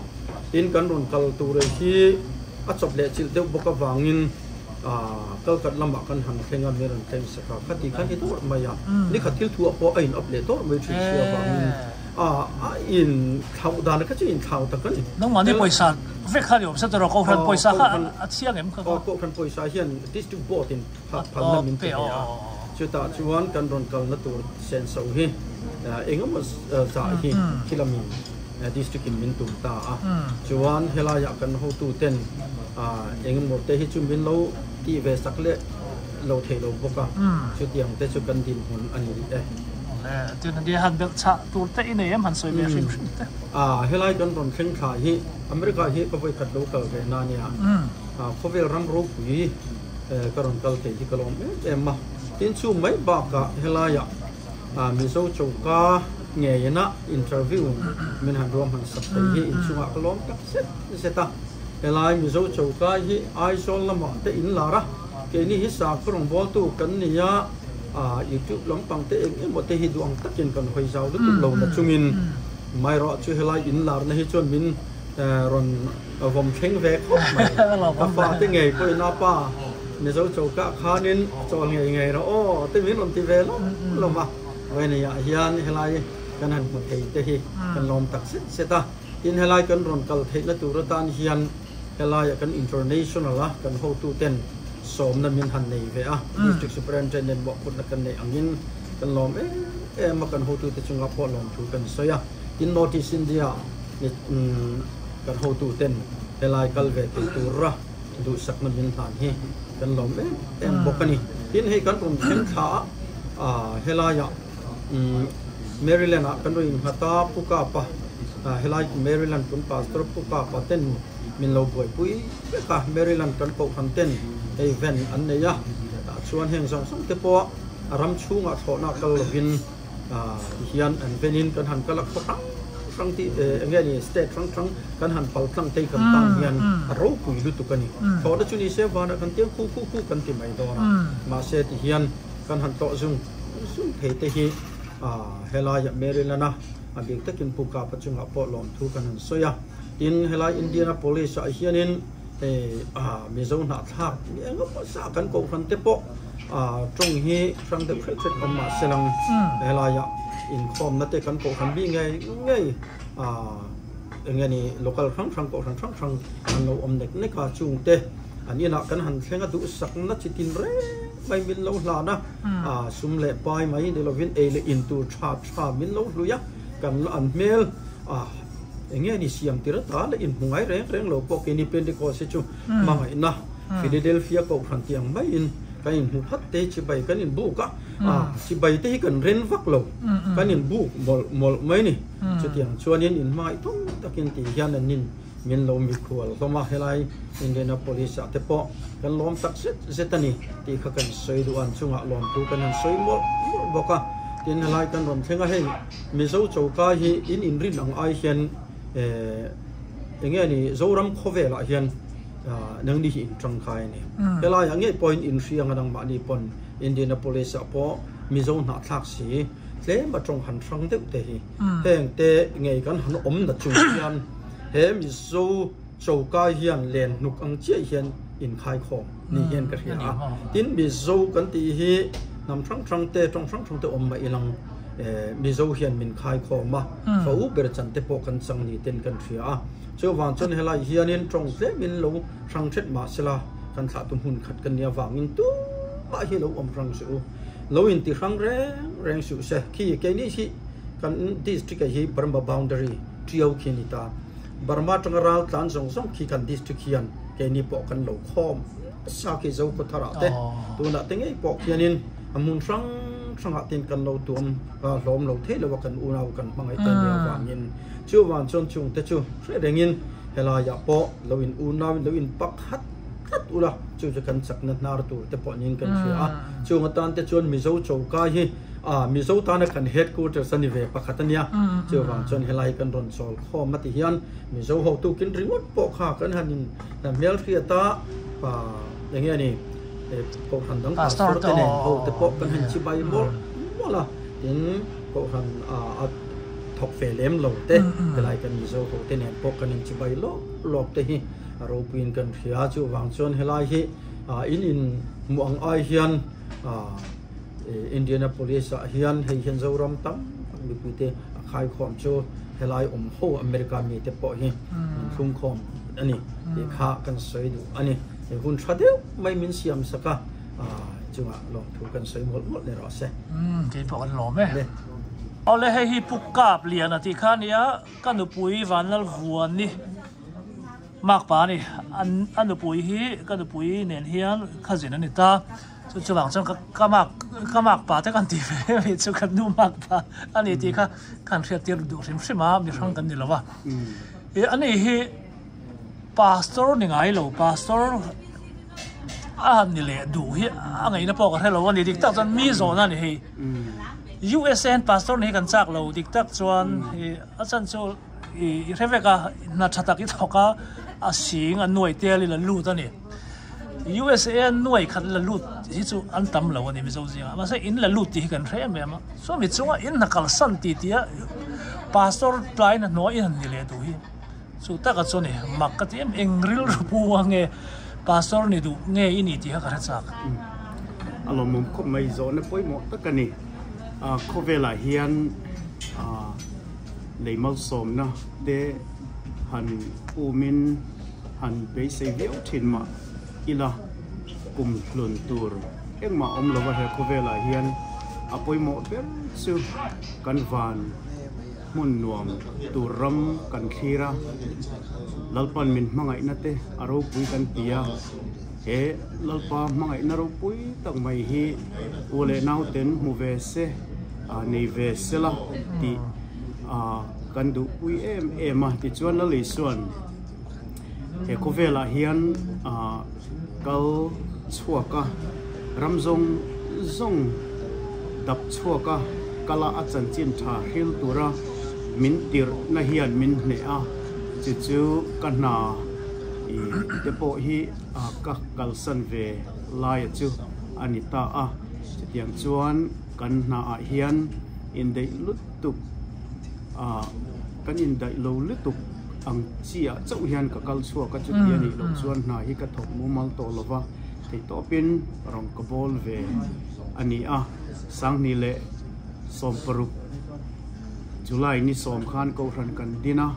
tin kan rawn kal tur ei hi a chawp leh chilh deuh bawk avangin kalkhat lamah kan han thleng a, min rawn thleng sak a, khati khan i dawrh mai a, nikhat thil thu ah pawh a in up leh dawrh mai thin si avangin. A in thlauh dan kha chu in thlau tak a ni. Nangmahni pawisa vek kha ni awm se tawrh Kohhran pawisa kha a chiang em kha? Kohhran pawisa hian District Board in phalna min pe ve a, chutah chuan kan rawn kalna tur senso hi eng emaw zah hi khilamin District in min tum ta a, chuan helaiah kan hotu ten eng emaw te hi chu min lo tih ve sak leh lo thei lo bawk a, chutiang te chu kan dinhmun a ni e. Tuna dia han belh chah tur te i nei em han sawi ve hrim hrim te. A helai kan rawn thleng thla hi America hi ka vawi khat lo kal ve na nia. Khawvel ram ropui ka rawn kal thei hi ka lawm em em a. Tin chu mai bakah helaiah Mizo choka ngeiin a interview min han ruam han sak thei hi inchungah ka lawm tak zet zet a. Helai Mizo choka hi Aizawl lamah te in lar a, keini hi sakhaw rawngbawltu kan ni a. Youtube lampang te eng emaw te hi duh ang takin kan hawi zau lutuk lo na chungin amaherawh chu helai in larna hi chuan min rawn vawm thleng ve khawp mai. Ka fa te ngei pawhin a pa Mizo choka khanin chawl ngei ngei rawh aw te min rawn ti ve lawm lawm a, Vaineiah hian helai kan han hmu thei te hi kan lawm tak zet zet a. Tin helai kan rawn kal theihna tur atan hian helaiah kan international a kan hotu ten sawmna min han nei ve a, District Superintendent mawhphurhna kan neih angin kan lawm em em a, kan hotute chungah pawh lawmthu kan sawi a, tin North East India kan hotuten helai kal ve thei tura duhsakna min hlan hi kan lawm em em bawk a ni. Tin hei kan rawn thleng thla a, helaiah Maryland ah kan rawn innghat a, Pu Kapa helai Maryland kan Pastor Pu Kapa ten Min lo buaipui vek a, Maryland kan kohhran ten hei van an nei a, tah chuan heng zawng zawng te pawh a ram chhungah thlawhna kal lovin tihian an van in kan han kal a, khaw hrang hrang tih eng nge ni state hrang hrang kan han pal tlang te kan tan hian a ropui lutuk a ni. Thlawhna chu ni se vanah kan tiang khu khu khu kan ti mai dawn a, mahse tihian kan han tlawh zung zung thei te hi helaiah Maryland a a bik takin Pu Kapa chungah pawh lawmthu kan han sawi a. Tin, helai Indianapolis ah hianin hei Mizo hnahthlak mi eng emaw zah kan kohhran te pawh tawng hi hrang deuh hret hret awm mah se lang helaiah inkhawmna te kan kohhran bik ngei ngei eng nge ni local hrang hrang kohhran hrang hrang an lo awm nek nek a, chung te an inah kan han thleng a duhsakna chi tin reng mai min lo hlan a, sum leh pai mai ni lovin ei leh in tur tha tha min lo hlui a, kan la an hmel. Eng nge ni siam tir ata leh inhmu ngai reng reng lo pawh keini Pentecost hi chu hmangaihna Philadelphia kohhran tih ang maiin kan inhmu phat te hi chibai kan inbuk a, chibai te hi kan ren vak lo, kan inbuk mawlh mawlh mai ni. Chutiang chuanin inhmangaih thum takin tih hian an in min lo mikhual hlawm a, helai Indianapolis ah te pawh kan lawm tak zet zet a ni tih kha kan sawi duh a, an chungah lawmthu kan han sawi mawlh mawlh bawk a. Tin helai kan rawn thleng a, hei Mizo choka hi in inrin ang ai hian eng nge ni Zoram khawvelah hian nangni hi in tangkai a ni. Helaiah ngei pawhin in hria ang a nangmahni pawn Indianapolis ah pawh Mizo hnahthlak si tlem a tawng han hrang deuh te hi heng te ngei kan han awm na chung hian he Mizo choka hian len hnuk ang chiah hian inkhaikhawm ni hian ka hria a. Tin Mizo kan tih hi hnam hrang hrang te tawng hrang hrang te awm mah ilang. Mizo hian min khai khawm a, fa u ber chan te pawh kan chang ni ten kan hria a. Chuvang chuan helai hianin tawng tlem in lo hrang hret mah sela kan thlahtu hmun khat kan nia vangin tumah hi lo awm hrang suh u. Lo inti hrang reng reng suh se. Khi keini hi kan district ah hi Burma boundary Tiau khi a ni ta. Burma atanga ral tlan zawng zawng khi kan district hian keini pawh kan lo khawm nasa khi Zokhawthar ah te tunah te ngei pawh khianin a hmun hrang hrangah ten kan lo tuam hlawm lo thei lo a kan unau kan hmangaih te nia vangin chuvang chuan chung te chu hre rengin helaiah pawh lo in unau in lo in pakhat tlat ula chu chu kan chakna hnar tur te pawh niin kan hria a chung atan te chuan Mizo choka hi a Mizo tana kan headquarters a ni ve pakhat a nia chuvang chuan helai kan rawn chawl khawm a ti hian Mizo hotu kin ringawt pawh kha kan han in hmelhriat a eng nge ni Kohhran dang pastor te nen ho te pawh kan han chibai mawlh mawlh a, tin Kohhran a thawk ve lem lo te helai kan Mizo ho te nen pawh kan inchibai lawp lawp te hi a ropuiin kan hria. Chuvang chuan helai hi in in hmuh ang ai hian Indianapolis ah hian hei hian Zoram tam tak mipui te a khaikhawm chu helai awm ho America mi te pawh hi min thlungkhawm a ni tih kha kan sawi duh a ni. He hun tha deuh mai min siam sak a, chungah lawmthu kan sawi mawlh mawlh ni rawh se. Umm kei pawh kan lawm e. Awle hei hi Pu Kap Lian a tih kha a nia, ka nupui Vanlal Vuani Makpa a ni, a nupui hi ka nupui nen hian cousin a ni ta, chu chuvang chuan ka mak ka makpa te kan tih ve em hi chu kan nu makpa a ni tih kha kan hriattir duh hrim hrim a, mi hrang kan ni lo va. Ih ani hi. Pastor ni ngai lo, Pastor a han ni leh duh hi a ngaihna pawh ka hre lo a ni. Dik tak chuan mi zawhna a ni hei. USA hian Pastor ni hi kan chak lo dik tak chuan a chan chu i hre vek a, hna tha tak i thawk a, a sing a nuai tel i la lut a ni. USA a nuai khat la lut hi chu an tam lo a ni Mizo zingah. Mahse in la lut tih hi kan hre em em a. Chumi chunga in hna kalsan tih tih a Pastor tlai hna hnuai i han ni leh duh hi. Chu taka chu ni, mak ka ti em, eng rilru pu a nge Pastor ni duh nge i ni tih kha ka hre chak. A lawmawm khawp mai, zawhna pawimawh tak a ni. Khawvelah hian lei malsawmna te han umin han beisei viau thin mah ila kum hlun tur engmah awm lova he khawvelah hian a pawimawh ber chu kan van Hmun nuam tur ram kan thlir a, Lalpan min hmangaihna te a ropui kan ti a, he Lalpa hmangaihna ropui tak mai hi u leh nauten hmu ve se, nei ve se la tih kan duhpui em em a. Tichuan Lal Isua'n he khawvelah hian kal chhuak a, ram zawng zawng dap chhuak a, kala a chanchin tha hril tura min tirhna hian min hneh a, chu chu ka hna i te pawh hi ka kalsan ve laia chu a ni ta a, chutiang chuan kan hna ah hian indaih lutuk kan indaih lo lutuk ang chiah chauh hian ka kal chhuak a, chuti a nih loh chuan hna hi ka thawk mumal tawh lo va, theihtawpin rawn ka bawl ve a ni a. 2016 July ni sawm khan Kohhran kan din a,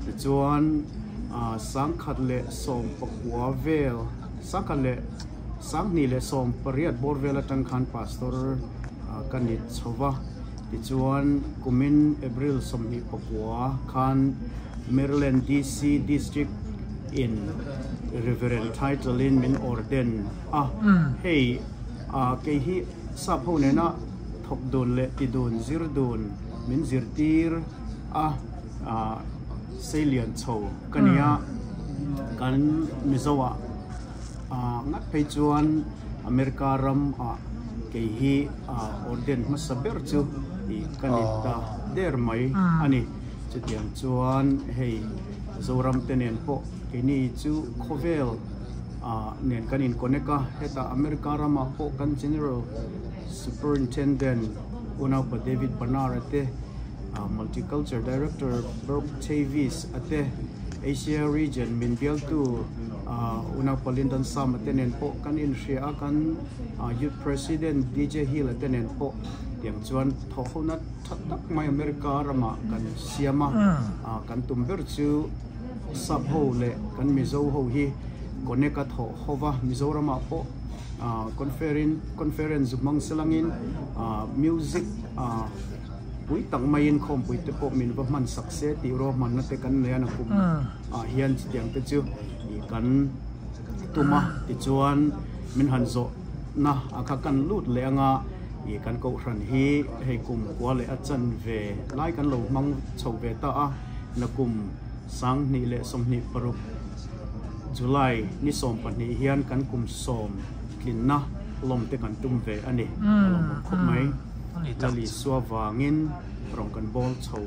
tichuan 1019 vel, 1018 bawr vel atang khan Pastor ka ni chho va, tichuan kumin April 29 khan Maryland DC District in Reverend title in min ordain a, hei kei hi Sap ho nena thawk dun leh ti dun, zir dun min zirtir a, seilian chho ka nia. Kan Mizo ah ngat phei chuan America ram ah kei hi ordain hmasa ber chu ka ni ta der mai a ni. Chutiang chuan hei Zoram te nen pawh keini chu khawvel nen kan in connect a, hetah America ramah pawh kan General Superintendent Unaupa David Barnard a te, Multiculture Director Brooke Chavis a te, Asia Region min bialtu Unaupa Lyndon Sam a te nen pawh kan inhria a, kan Youth President DJ Hill a te nen pawh. Tiang chuan thawhhona tha tak mai America ramah kan siam a, kan tum ber chu sap ho leh kan Mizo ho hi connect a thawh ho va, Mizoramah pawh conference hmang selangin music pui tak maiin khawmpui te pawh min va hman sak se tih ruahmanna te kan nei a, nakum ah hian chutiang te chu kan tum a, tichuan min han zawh na a kha kan lut leh anga ih kan kohhran hi hei kum kua leh a chan ve lai kan lo hmang chho ve ta a, nakum 2026 July ni 12 hian kan kum sawm tlinna lawm te kan tum ve a ni, a lawmawm khawp mai. Lalisua vangin rawng kan bawl chho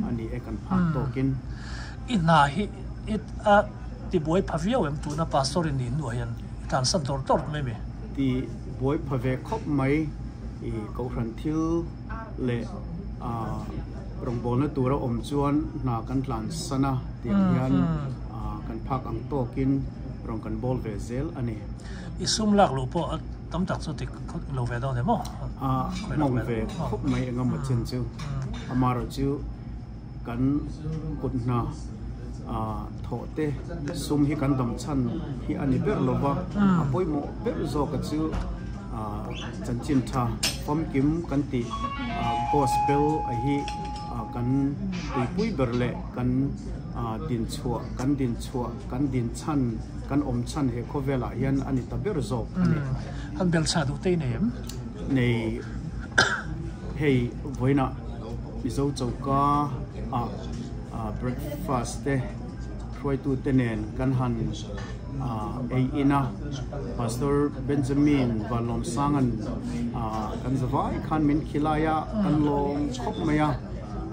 a ni e kan phak tawkin. I hna hi i a tibuai pha viau em tuna pastor in nih hnuah hian i tlansan dawr dawr mai mi? Ti buai pha ve khawp mai i kohhran thil leh rawngbawlna tura awm chuan hna kan tlansan a tiang hian kan phak ang tawkin rawng kan bawl ve zel a ni. I sum lak luh pawh a tam tak chu ti lo ve dawn em aw? A hmawng ve khawp mai engemaw chen chu amaherawhchu kan kut hna thawh te sum hi kan dam chhan hi a ni ber lova, a pawimawh ber zawk a chu chanchin tha famkim kan tih gospel a hi kan tuipui ber leh kan dinchhuah kan dinchhuah kan dinchhan kan awm chhan he khawvelah hian a ni ta ber zawk a ni. Han belchhah duh te i nei em? Nei hei vawiinah. Mizo choka ah breakfast te hruaitu te nen kan han ei in a, Pastor Benjamin Vanlawmsanga'n kan zavai khan min khilai a, kan lawm khawp mai a,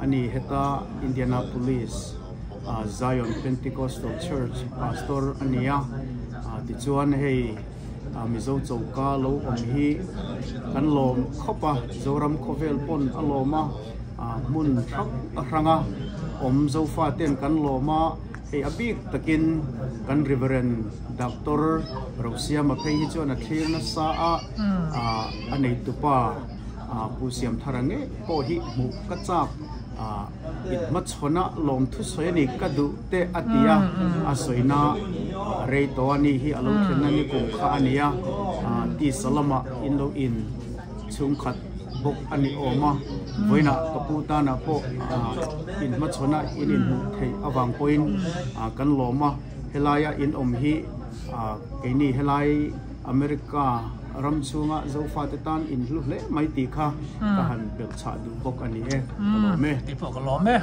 ani heta Indianapolis Zion Pentecostal Church Pastor a ni a, tichuan hei. Mizo choka lo awm hi kan lawm khawp a, Zoram khawvel pawn a lawm a, hmun hrang hranga awm Zofa ten kan lawm a, hei a bik takin kan Reverend Doctor Rosiama phei hi chuan a thlir nasa a, a neitupa Pu Siamthara ngei pawh hi hmuh ka chak. Inhmachhawn a lawm thusawi a ni ka duh te a ti a, a sawina rei tawh a ni hi a lo thlen a ni kum kha a ni a, tisa lamah in lo in chhungkhat bawk a ni awm a, vawiinah ka pu tanah pawh inhmachhawn a in inhmuh theih avang pawhin kan lawm a, helaia in awm hi keini helai America ram chhunga Zofate tan in hlu hle mai tih kha ka han belh chhah duh bawk a ni e, ka lawm e. Tih pawh ka lawm e.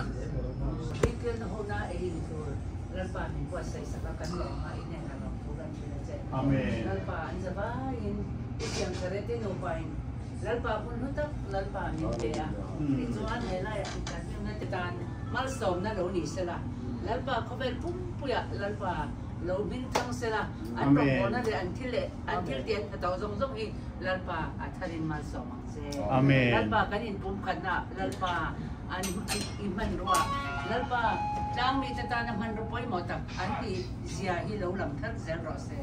Bikilna huna ei in tur Lalpa min buatsaih sak a, kan lawm a, i hnenah lawm thu kan hrilh a che. Lalpa an za vaiin i siam tharete nupain Lalpa hun hlu tak Lalpa min pe a, tichuan he laiah kan hlimna te tan malsawmna lo ni sela, Lalpa khawvel pumpuiah Lalpa Lo hming thang sela, an rawngbawlna leh an thil leh an thil tih an hnathawh zawng zawng hi Lalpa a tharin malsawm ang che. Lalpa kan inpumkhatna Lalpa an i hmanrua Lalpa tlangmite tana hmanrua pawimawh tak an tih zia hi lo lang thar zel rawh se.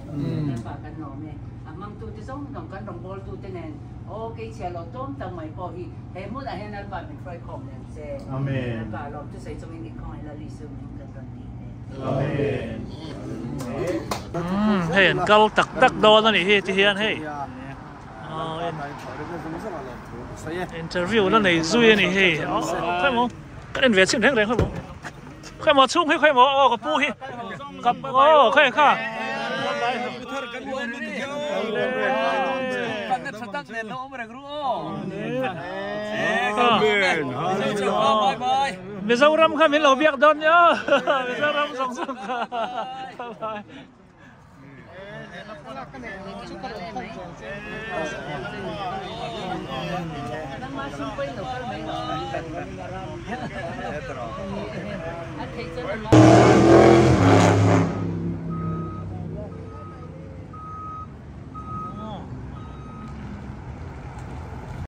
Lalpa kan lawm e. A hmangtute zawng zawng kan rawngbawltute nen aw keichhia lo tawm tak mai pawh hi he hmunah hian Lalpa min hruaikhawm leh ang che. Lalpa lawm thusawi chungin i khawngaih Lal Isu min kan rawn ti. Hei an kal tak tak dawn a nih hi ti hian hei interview la nei zui a nih hi khawi maw ka en ve chhin reng reng khawi maw khawi maw chhung hi khawi maw aw ka pu hi ka aw khawi kha Mizoram kha min lo biak dawn nia Mizoram zawng zawng kha bye bye.